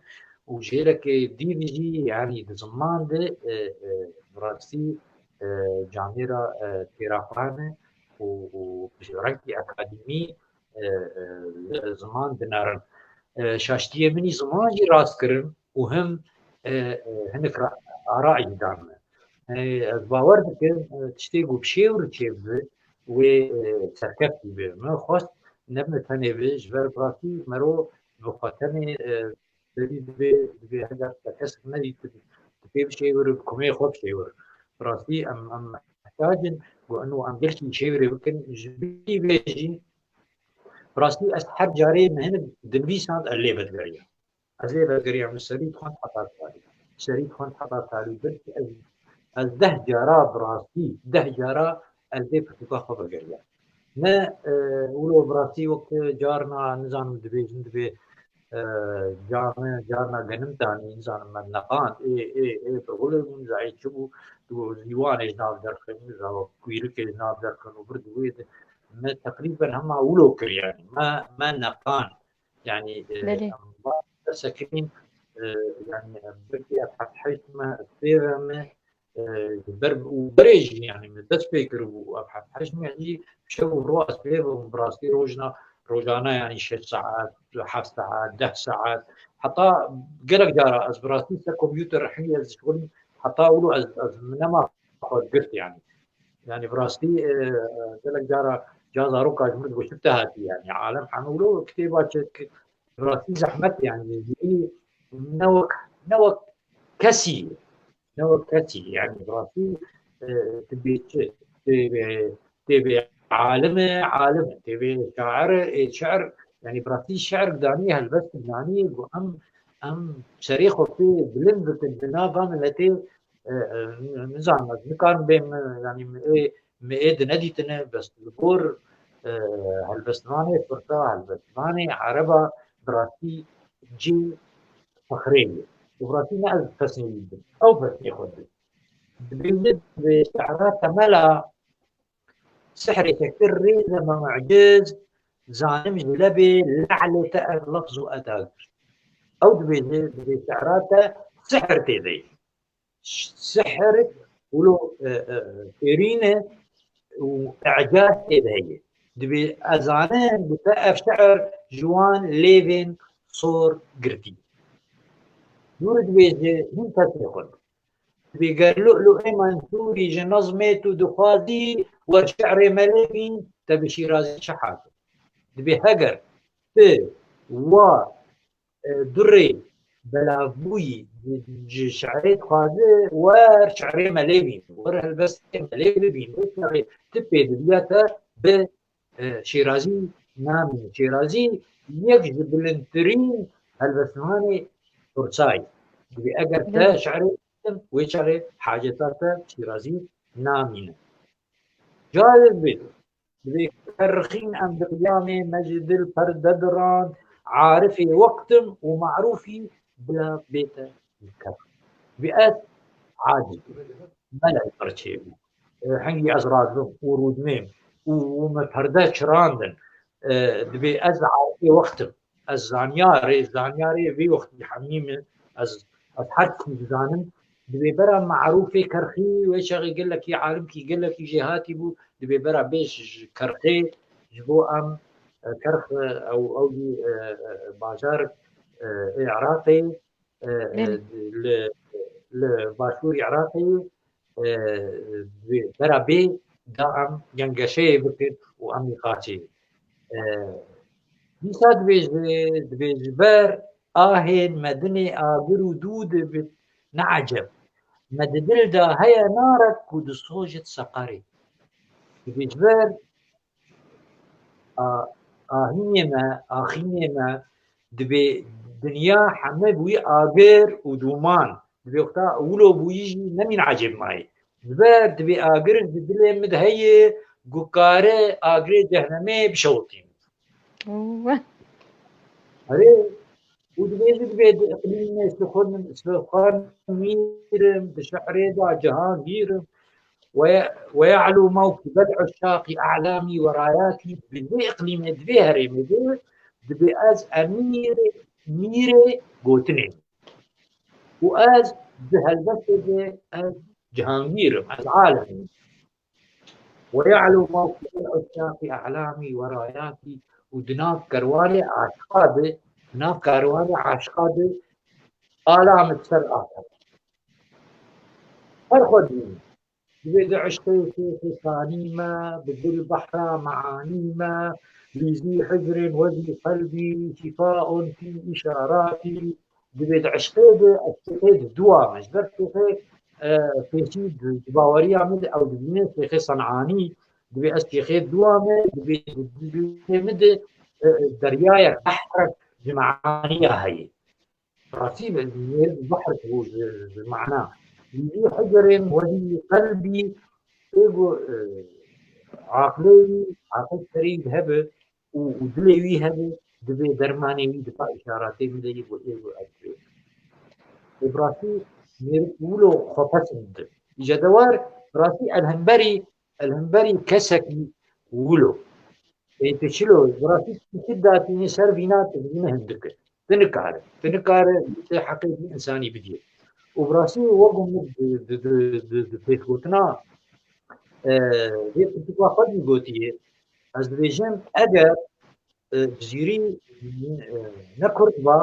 û jêrekê dî jî, yanî di ziman de, e, e, bi rastî, e, camêra, e, têra xwe hene û, û bi rengkî akademî, e, e, ziman dinerin. E, şaştiyê min î ziman jî rast kirin û him, e, e, hinek ra-, ara jî dan me. E, ez bawer dikim, e, tiştê ku bi şêwir çêbibe, wê, e, serkeftî be. Min xwest ne bi tenê be, ji ber bi rastî mero bi xwe tenê, e, berî dibe, dibe heger te kesek nedît, tu pê bişêwir, bi kumê xwe bişêwir. Bi rastî em, em mihtac in ku eno em gelkî şêwirê bikin, ji bilî vê jî Bi rastî ez her carê min hinek dinivîsand, ez lê vedigeriya. Ez lê vedigeriya, min serî dixwend heta talî. Serî dixwend heta talî. Belkî ez, ez deh cara bi rastî, deh cara ez lê pirtûka xwe vegeriya. Me, e, wilo bi rastî wek carna, nizanim dibêjin, dibê, e, carna, carna genim danî, nizanim me neqand, ê, ê, ê, bi gulê bûn, zayê çi bû, dibê zîwanê ji nav derxin, zawa kuyrikê ji nav derxin û bir di wê de me teqrîben hema wilo kir, yanî me, me neqan. Yanî, e, Belê. em ba-, sekirîn, e, yanî, e, belkî ev heft heşt me, pê ve me, e, ji ber û berê jî, yanî me dest pê kiribû, ev heft heşt me jî şev û roj ez pê ve, bi rastî rojna, rojane, yanî şeş saet, heft saet, deh saet, heta gelek cara ez bi rastî ser kompûter hingî ez dişixulîm, heta wilo ez, ez nema xwe girt, yanî. Yanî bi rastî, e, e, gelek cara ca zaroka ji min digot, çi te hatî, yanî alem hemû wilo kitêba çêdike, bi rastî zehmet, yanî ne wek, ne wek kesî, ne wek kesî, yanî bi rastî, e, tu bê çi, tê bê, tê bê alim e, alim e, tê bê şair e, ê şiir, yanî bi rastî şiir danî, helbest danî, got em, em serê xwe pê bilind bikin di nava miletê, e, e, nizanim ez nikarim bêm, e, yanî me ê, me ê di nedîtine, bes li gor, e, helbestvanê Kurda, helbestvanê Ereba bi rastî cî fexrê ye. Û bi rastî ne ez pesnê wî didim. Ew pesnê xwe didin. Dibêje, dibê şi'ra temela sihrê te kir rêze me mu'ciz, zanim ji lebê le'lê te ev lefz û eda girt. Ew dibêje, dibê şi'ra te sihr tê de ye. Sihr wilo, e, e, têrîn e û i'caz tê de heye. Dibê ez zanim bi te ev şi'r ji wan lêvên sor girtî. Dûr dibêje hîn pesê xwe. Dibê ger Lu'lu'ê Mensûrî ji nezmê tu dixwazî wer şi'rê me lêvîn, te bi Şîrazî çi hate? Dibê heger tu wa e, durê belavbûyî ji, ji şi'rê dixwaze wer şi'rê me lê bîn, wer helbestê me lê bibîn, wê şi'rê tu pê diviya te bi, e, Şêrazî namîne. Şêrazî yek ji bilindtirîn helbestvanê Firsayê. Dibê eger te Belê. şi'rê wê çaxê haceta te Şêrazî namîne. Cayê bê. Dibê kerxîn em diryamê me ji dil perde dirand, arifê wextim û marûfî bila bête li kerx. Dibê ez aciz bûm. Mele li qirçê bû. E, hingî ez razim û rûdmêm û, û me perde çirandin. E, dibê ez arifê wextim. Ez zanyarê, zanyarê vê wextî hemî min, ez Ez her tiştî dizanim. Di bêbera Marûfê Kerxî wê çaxê gelekî alimkî, gelekî jêhatî bû. Di bêbera bê ji Kerxê, ji bo em, e, Kerx, e, ew, ew jî, e, e, bajar, e, ê Iraqê, e, e, Belê. li, li başûrî Iraqê, e, bêbera bê da em gengeşeyê bikin û em nîqaşê. E, dîsa dibêje, dibêje ber ahên me dinê agir û dû dibit, ne eceb. Me di dil de heye narek ku disojit seqerê. Dibêje ber a-, ahînê me, axînê me, dibê dinya heme bûyî agir û dûman. Dibê wexta wilo bûyî jî nemîn ecêb mayî. Ji ber dibê agir ji dilê min de heye, ku kare agirê cehnemê bişewitîn. Erê, û dibêje dibê di iqlîmê sixwin, sixwan mîrim, di şehrê de cihangîrim. Ve, ve ya'lu mewkibel uşşaqî a'lamî ve rayatî, di vê iqlîmê, di vê herêmê de, dibê ez emîrê, mîrê gotinê. Û ez di helbestê de ez cihangîrim, ez alim im. Ve ya'lu mewkibel uşşaqî a'lamî ve rayatî, û di nav kerwanê aşiqa de, di nav kerwanê aşiqa de ala min ser axe. Her xwe dînim. Dibê di eşqê Şêxê Sanî me, bi dil behra meanî me, lîzî hicrên wezî qelbî, şîfaon fî îşaratî. Dibê di eşqê de, ez Şêxê di dûa me. Ji ber Şêxê, e, pêşî di, di baweriya min de ew dibîne Şêxê Sen'anî, dibê ez Şêxê dûa me, dibê di, di, di, min de, e, e, deryayek, behrek ji meaniya heye. Rastî be, mêr behr bû ji, ji mana. Lîzî hicrên wezî qelbî, ê ku, e, aqilê wî, aqil serî hebe û, û dilê wî hebe, dibê dermanê wî dipa îşaratê min de yê ku ê ku ez dibê. Ê bi rastî mêrik wilo xwepesindin. Îca dewar, bi rastî ez hemberî, ez hemberî kesekî wilo. Ê tu çilo, bi rastî tu çi datînî ser vîna, tu vîne hindik e. Tu nikare. Tu nikare, tu heqê vî însanî bidî. Û bi rastî wek min di, di, di, di, di pêşgotina, e, vê pirtûka xwe dî gotiye, ez dibêjim, eger, e, Cizîrî, e, ne Kurd ba,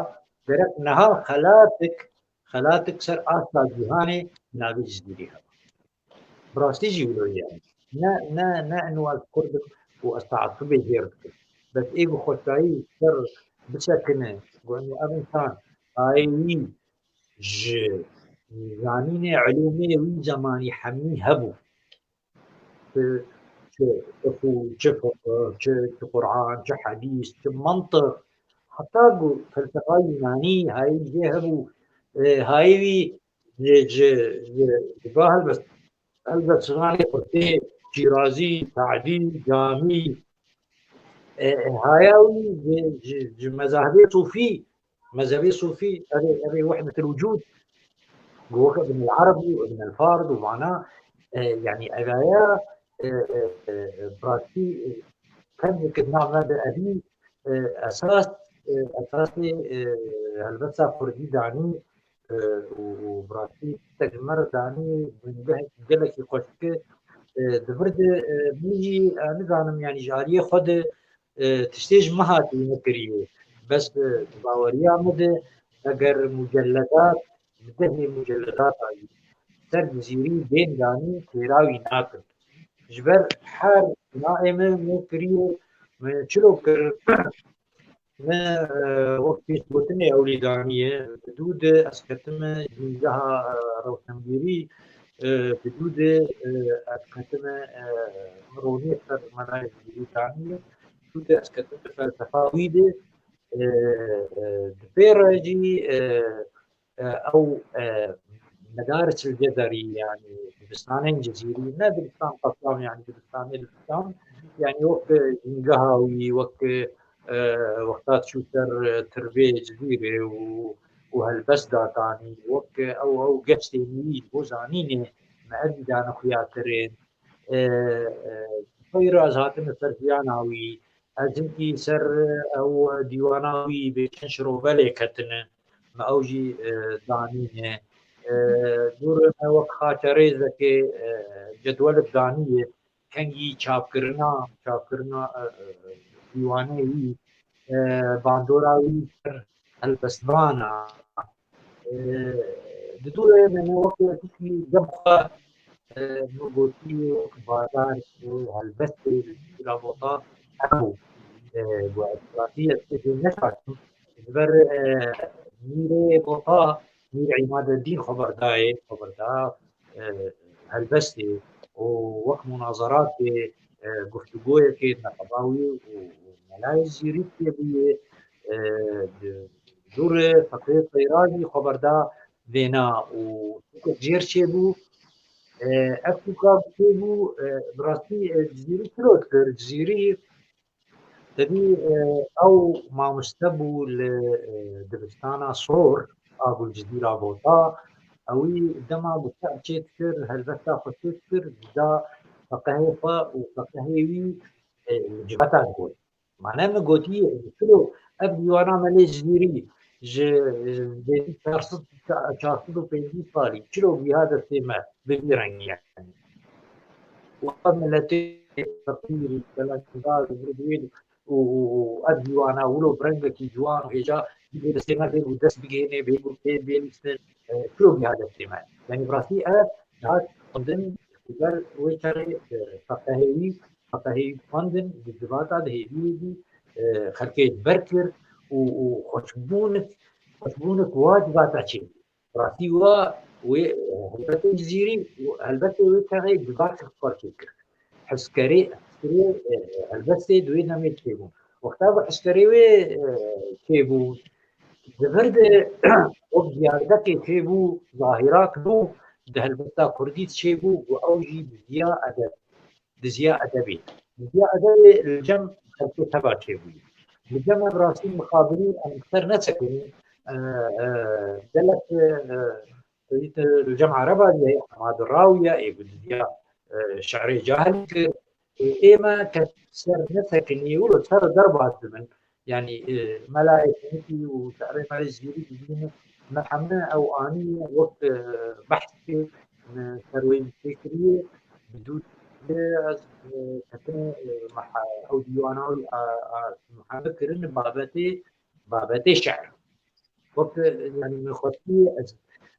gerek niha xelatik, xelatik ser asta cîhanê bi navê Cizîrî heba. Bi rastî jî wilo ye. Ne, ne, ne eno ez Kurd im û ez teasubê jê re dikim. Bes ê ku xweşayî ser bisekine, ku eno ev însan ayê wî ji zanînê, ilûmê wî zemanî hemî hebû. Çi, çi fiqh, çi fiqh, çi, çi Quran, çi hedîs, çi mantiq. Heta ku felsefa Yunanî hayê jê hebû, e, hayê wî ji, ji, ji, ji ba helbest, helbestvanê Qurtê, Şîrazî, Se'dî, Camî, e, e, haya wî ji, ji, ji mezahibê Sûfî, mezhebê Sûfî, erê, erê wehdetil wucûd, ku wek Ibn el-Arabi û Ibn el-Farid û vana, e, yanî evaya, e, e, e, bi rastî, e, kemêk di nav me de evî, e, esas, e, esasê, e, helbesta Kurdî danî, e, û, û bi rastî tiştek ji me re danî, bingehek gelekî xweşik e, e, di vir de, e, min jî, e, nizanim, yanî ji aliyê xwe de, e, tiştê ji min hatî nekiriye. Bes, e, di baweriya min de, eger mucelledat, bi dehê mucelledata wî ser Cizîrî bên danî, têra wî nakin. Ji ber her naê min, min kiriye, min çilo kir, min, e, wek pêşgotinê ewlî daniye, bi dû de ez ketime jîngeha, e, rewşenbîrî, e, bi dû de, e, ez ketime, e, min ronî ser melayê Cizîrî daniye, bi dû de ez ketime felsefa wî de, e, e, di pê re jî, e, e, ew, e, Medaris el Cezerî, yanî dibistanên Cizîrî, ne dibistan qesam, yanî dibistanê dibistan, yanî wek, e, jîngeha wî, wek, e, wexta çû ser, e, tirbê Cizîrê û, û helbest datanî, wek, e, ew, ew geştên wî ji bo zanînê me evî dane xuyatirên. E, e, Xeyr ez hatime ser jiyana wî, ez hinkî ser, e, ew dîwana wî bê çend şirovelê ketine. me ew jî, e, danîne. E, dûr me wek xaçerêzekê, e, cedwelek danî ye. Kengî çapkirina, çapkirina, e, e, dîwanê wî, e, bandora wî ser helbestvana. E, di dûrê me ne wek tişkî gem xwe, e, min gotî wek bazar, e, helbestê li Cizîra Bota hebû. E, bu ez bi rastî ez tê neşaştim. Ji ber, e, Mîrê Bota, Mîr Îmadeddîn xeber dayê, xeber da, e, helbestê û wek munazeratê, e, guftûgoyekê neqeba wî û, û Melayê Cizîrî tê bûye, e, di dûrê Feqê Teyra jî xeber da vêna û sûkek jêr çêbû. E, ev sûka çêbû, e, bi rastî, e, Cizîrî çilo dikir? Cizîrî Tevî, e, ew mamoste bû li, e, dibistana sor a ku li Cizîra Bota. Ewî dema ku çer çê dikir, helbesta xwe çê dikir, dida feqehê xwe û feqehê wî, e, li civata digot. Mane min gotî, çilo ev dîwana me lê Cizîrî ji, ji bêrî çar sed, çar sed û pêncî salî, çilo giha destê me bi vî rengî yani. Û ev miletê feqîr, belandar, û, û, û ev dîwana wilo bi rengekî ciwan û hêja bigê destê me, bê ku dest bigihêne, bê ku bê, bê lîstin, e, çilo giha destê me. Yani bi rastî ev hat xwendin, ber wê çerê, e, feqehê wî, feqehê wî xwendin, di civata, di hêviyê dî, e, xelkê li ber kir û, û xweşbûnik, xweşbûnik wa civata çêbû. Rastî wa wê, e, helbestê Cizîrî û helbestê wê çaxê civak xwe çêkir. Hizkerê, hizkerê, e, helbestê di wê demê çêbû. Wexta ku hizkerê wê, e, çêbû, di vir de wek diyardekê çêbû, zahirat bû, di helbesta kurdî çêbû û ew jî diziya edeb. Diziya edebê. Diziya edebê li cem xelkê teva çêbûyî. Li cem ev rastî mixabirî em ser nesekinî, e, e, gelek, e, e, li cem Ereba ye, Hemad Rawiye, ê ku diziya, e, şerê cahil kir. Ê, ê me kes ser nesekinî, wilo ser derbas dibin. Yani, e, melayê Finîkî û şerê me Cizîrî dibînin, me hemû ew anî wek, e, behs kir, e, ser wê tê kiriye. Bi dû de ez, e, ketine, e, meha-, ew dîwana wî a, a, hemû kirin babetê, babetê şer. Wek, e, yani, min xwestî ez,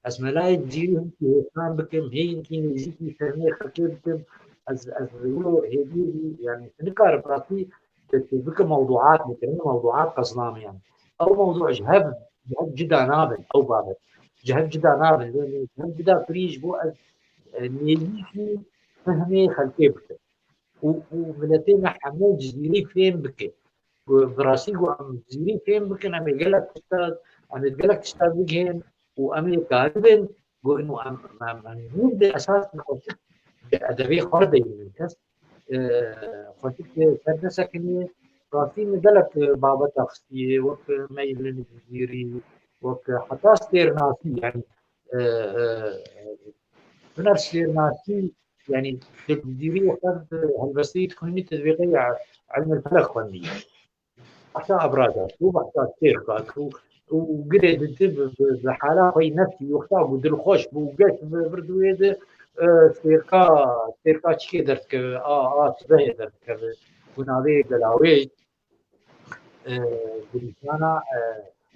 ez melayê Cizîrî hinkî hêsan bikim, hê hinkî nêzîkî şermê xelkê bikim. Ez, ez wilo hêdî, yani, nikarim rastî te, te bike mewduat, bikirine mewduat qeznameyan. Ew mewdu ji hev, ji hev cida nabin, ew babet. Ji hev cida nabin, lê ji hev cida kirî ji bo ez, e, nêzîkî fehmê xelkê bikim. Û, û miletê me hemû Cizîrî fêm bike. Ku bi rastî ku em Cizîrî fêm bikin, em ê gelek tişta, em ê gelek tişta bigihên û em ê karibin, ku ino em, em, em nûr de esas bi xweşik bi edebê xwe deynin kes, e, xweşik ser nesekiniye. Rastî min gelek, e, babeta xistiye, wek, e, meylin Cizîrî, wek, e, heta stêrnasî, yani, e, e, huner stêrnasî, yani, tu Cizîrî wexta tu helbestî dixwînî, tu divê qey ilmil felek xwendî. Behsa abraja, tu behsa stêrka, tu û girê di, di bi, bi, bi hala xwe yî nefsî, wexta ku dilxweş bû, geş bi vir di wê de, e, stêrka, stêrka çikê derdikeve, a, a sibehê derdikeve, ku navê Gelawêj, e, gulîstana, e,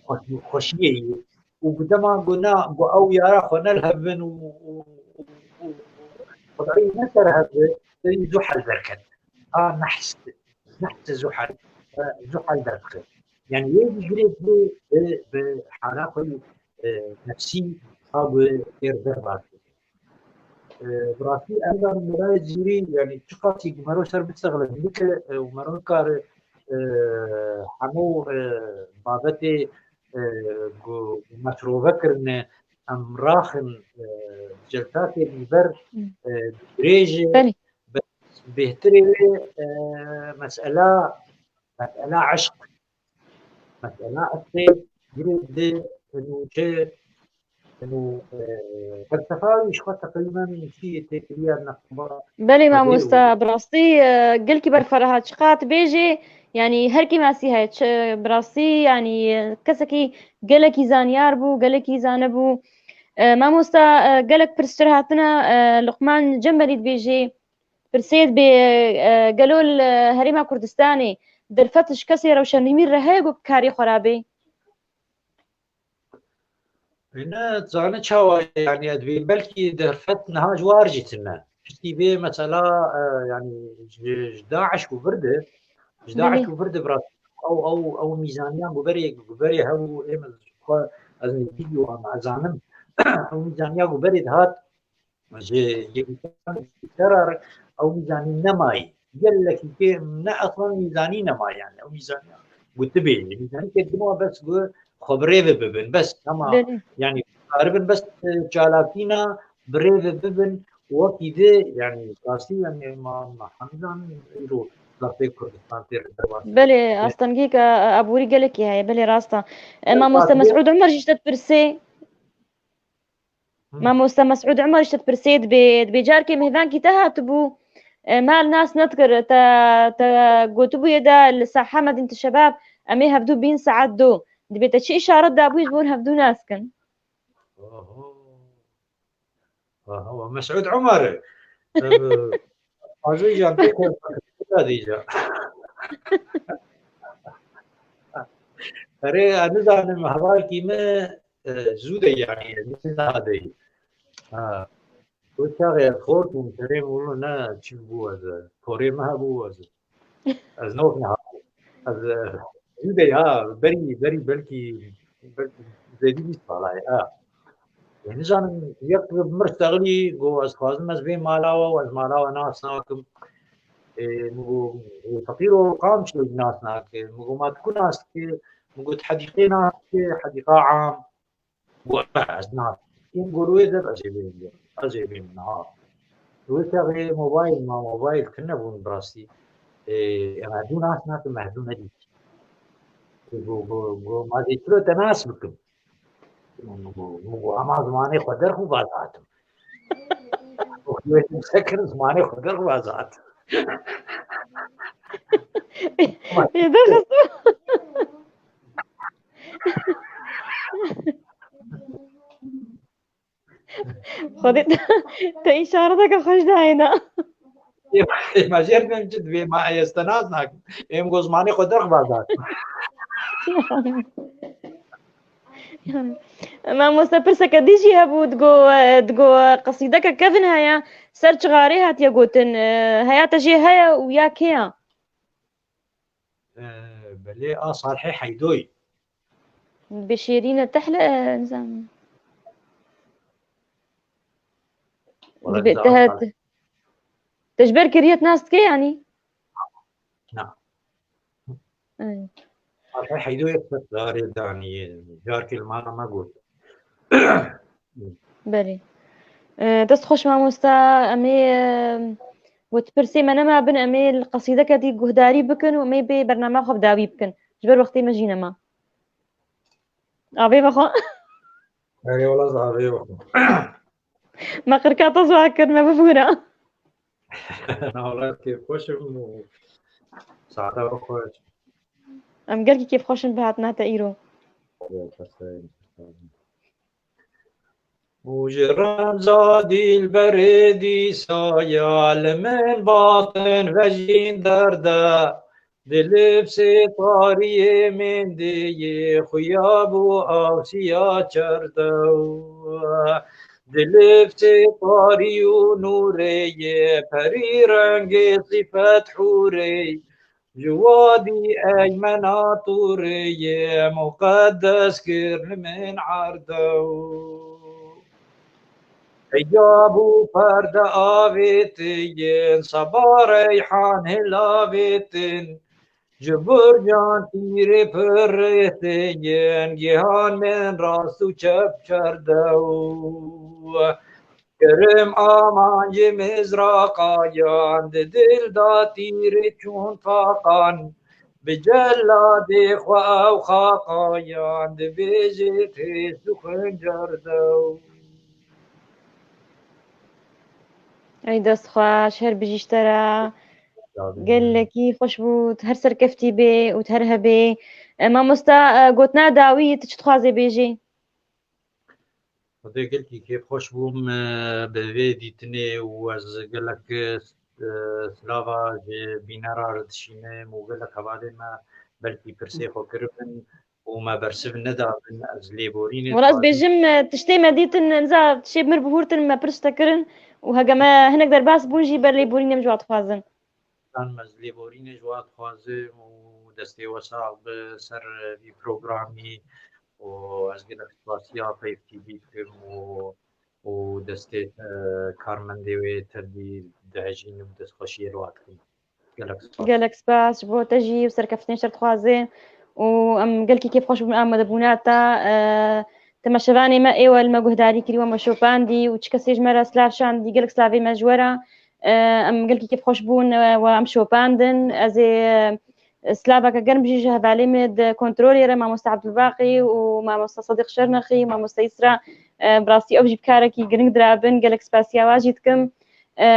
xweş-, xweşiyê ye. Û ku dema ku na, ku ew yara xwe ne li hev bin û, û, û, û, û xwedayî ne ser hev bi, serî Zuhel derket. A nehs, nehs Zuhel, e, Zuhel derdike. Yani wê bi girê bi, bi, bi hala xwe, e, nefsî a bi têr derbas. E, bi rastî em de melayê Cizîrî, yani çiqasî ku mero ser bistexile bike, e, û mero nikare, e, hemû, e, babetê, e, ku metrove kirine, em raxin, e, celtatê dîber, e, dirêj e, Belê. Be-, bêhtirê wê, e, mesela, mesela eşq, mesela eşqê girê di nûçe, û, e, felsefa wî ji xwe teqrîben çi têkiliya neqeba Belê mamosta, bi rastî, e, gelkî berfireh e, çiqas bêjê, yanî her kêmasî heye, çi, bi rastî, yanî, e, kesekî gelekî zanyar bû, gelekî zane bû. E, mamosta, e, gelek pirstir hatine, e, Luqman Cembelî dibêjê, pirsê dibê, e, gelo li Herêma Kurdistanê derfet ji kesê rewşenbîr re heye ku bi karê xwe re bê? Ne, zane çawa, yanî, ez dibêm belkî derfet niha ji war jî tune. Piştî vê mesela, e, yanî, ji, ji DAIŞ û vir de, ji DAIŞ Belê. û vir de, bi rastî, ew, ew, ew mîzaniyan ku berê, ku berê hebû, êm ez xwe, ez nêzîkî wan, ez zanim, ew mîzaniya ku berê dihat, ji yekî şerar ew mîzanî nemayî. Gelekî kêm ne, eslan mîzanî nemayî, yanî ew mîzanî gotibê, mîzanî ke dima bes ku xwe bi rê ve bibin, bes, ama Belê. yanî karibin bes, e, çalakîna bi rê ve bibin, wekî di, yanî rastî, yanî ma, ma hemî zanin îro zarfê Kurdistan tê derbas. Belê, astengîka aborî gelekî heye, belê rast e. E, Mamoste Mesûd Umer jî ji te dipirsê. Mamoste Mesûd Umer ji te dipirsê, dibê, dibê carkê mêvankî te hatibû, e, me li nas nedikir, te, te gotibûye de li saha Medînetê Şebab, em ê hevdû bîn saet do. Dibê te çi îşaret dabûye ji bo hevdû nas kin? Oho. Oho, Mesûd Umer. Tabii. Fazla can pek fazla diyeceğim. Erê, ez nizanim hevalkî me, e, zû de, yanî, niha de. Ha. Wê çaxê ez xort bûm, serê min wilo ne çi bû ez, e, porê me hebû ez. Ez ne wek niha. Ez, e, zû de ya, berî, berî belkî, belkî zêdî bîst sala ye, ha. Ê, nizanim, yek bi mir stexilî, got, ez xwazim ez bêm mala we û ez mala we nas nakim. Ê, min got, ê, feqîro, qam çi nas nake? Min got, ma tu ku nas dike? Min got, hedîqê nas dike, hedîqa am. Got, ne, ez nas. Ê, min got, wê zeb ez ê bêm, ez ê bêm niha. Wê çaxê mobayl, ma mobayl tune bûn bi rastî. Ê, em hevdû nas nakin, me hevdû nedît. Ê, got, got, got, ma zê çilo te nas bikim? Min got, min got, hema zimanê xwe derxî û vaz hatim. Wê min sekir zimanê xwe derxî û vaz hatim. Ê, derxist. Xwedê te, te îşareteke xweş dayê ne. Ê, ma jêr bim çi dibê, ma ez te nas nakim. Ê, min got zimanê xwe derxî vaz hatim. Mamoste, pirseke dî jî hebû, digo, digo qesîdeke kevin heye, ser çixarê hatiye gotin, e, heya te jê heye û ya kê ye? E, belê, a Salihê Heydoyî. Bi şêrîne tehle, e, nizam. Wala Dibê nizam te, Salih. Te ji ber kiriye nas dike, yanî? Na. Ey. Arxê Heydoyê qet darê danî, carkê li mala me got. Belê. E, dest xweş mamosta, em ê, e, we pirsê me nema bin, em ê li qesîdeke dî guhdarî bikin û em ê bê bernama xwe bi dawî bikin. Ji ber wextê me jî nema. Avê vexwe. Erê wala, avê vexwe. Me qirka te ziwa kir, me bibûra. Na wala kêfxweş im û saeta we xweş. Em gelkî kêfxweş in bi hatina te îro. Û ji remza dîlberê dîsa ya li min batin vejîn derde. Dilifsê tariyê mendê yê xuya bû awsiya çerdew. Dilifsê tarî û nûrê yê perî rengê sîfet hûrê. Ji wadî eymena tûrê yê muqeddes kir li min erdew. Hicab û perde avêtin, seba reyhan hilavêtin, ji burcan tîrê pirêtin, gihan min rast û çep çerdew. Kirim amancê mizraqayan, di dil da tîrê çûn taqan, Bi celadê xwe ew xaqayan dibêje têz û xincar dew. Ey dest xweş, her bijî ji te re. Gelekî xweş bû, tu her serkeftî bê û tu her hebê. E, mamosta, e, gotina dawî, tu çi dixwazê bêjî? Xwedê gelkî kêfxweş bûm, e, bi vê dîtinê û ez gelek, e, silava ji bînera re dişînim û gelek hevalê me belkî pirsê xwe kiribin û me bersiv nedabin. Ez lêborînê Wala ez dixwazim. Bêjim, e, tiştê me dîtin, niza tiştê mir bihurtin, me pirs te kirin û hege me hinek derbas bûn jî ber lêborînê min ji we dixwazim. Tan me ez lêborînê ji we dixwazim û destê we sax bi ser vî programî û ez gelek spasiya Peyv T V dikim û, û destê, e, karmendê wê tevî dihejînim, destxweşiyê li we dikim. Gelek spas. Gelek spas ji bo te jî û serkeftinên ji te re dixwazê û em gelkî kêfxweş bûn bi amadebûna te. E, temaşevanê me êwe li me guhdarî kirî, we me şopandî û çi kesê ji me re silav şandî, gelek silavê me ji we re. E, em gelkî kêfxweş bûn, e, we em şopandin. Ez ê, e, silaveke germ jî ji hevalê min di kontrolê re, mamoste Ebdulbaqî û mamoste Sediq Şernexî û mamoste Îsra, e, bi rastî ew jî bi karekî giring dirabin. Gelek spasiya we jî dikim. E,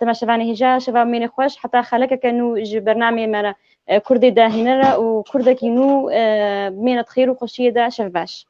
temaşevanê hêja, şeva mêne xweş. Heta xelekeke nû ji bernameyê me re, e, Kurdê dahîne re û Kurdekî nû, e, bimêne di xêr û xweşiyê de. Şev baş.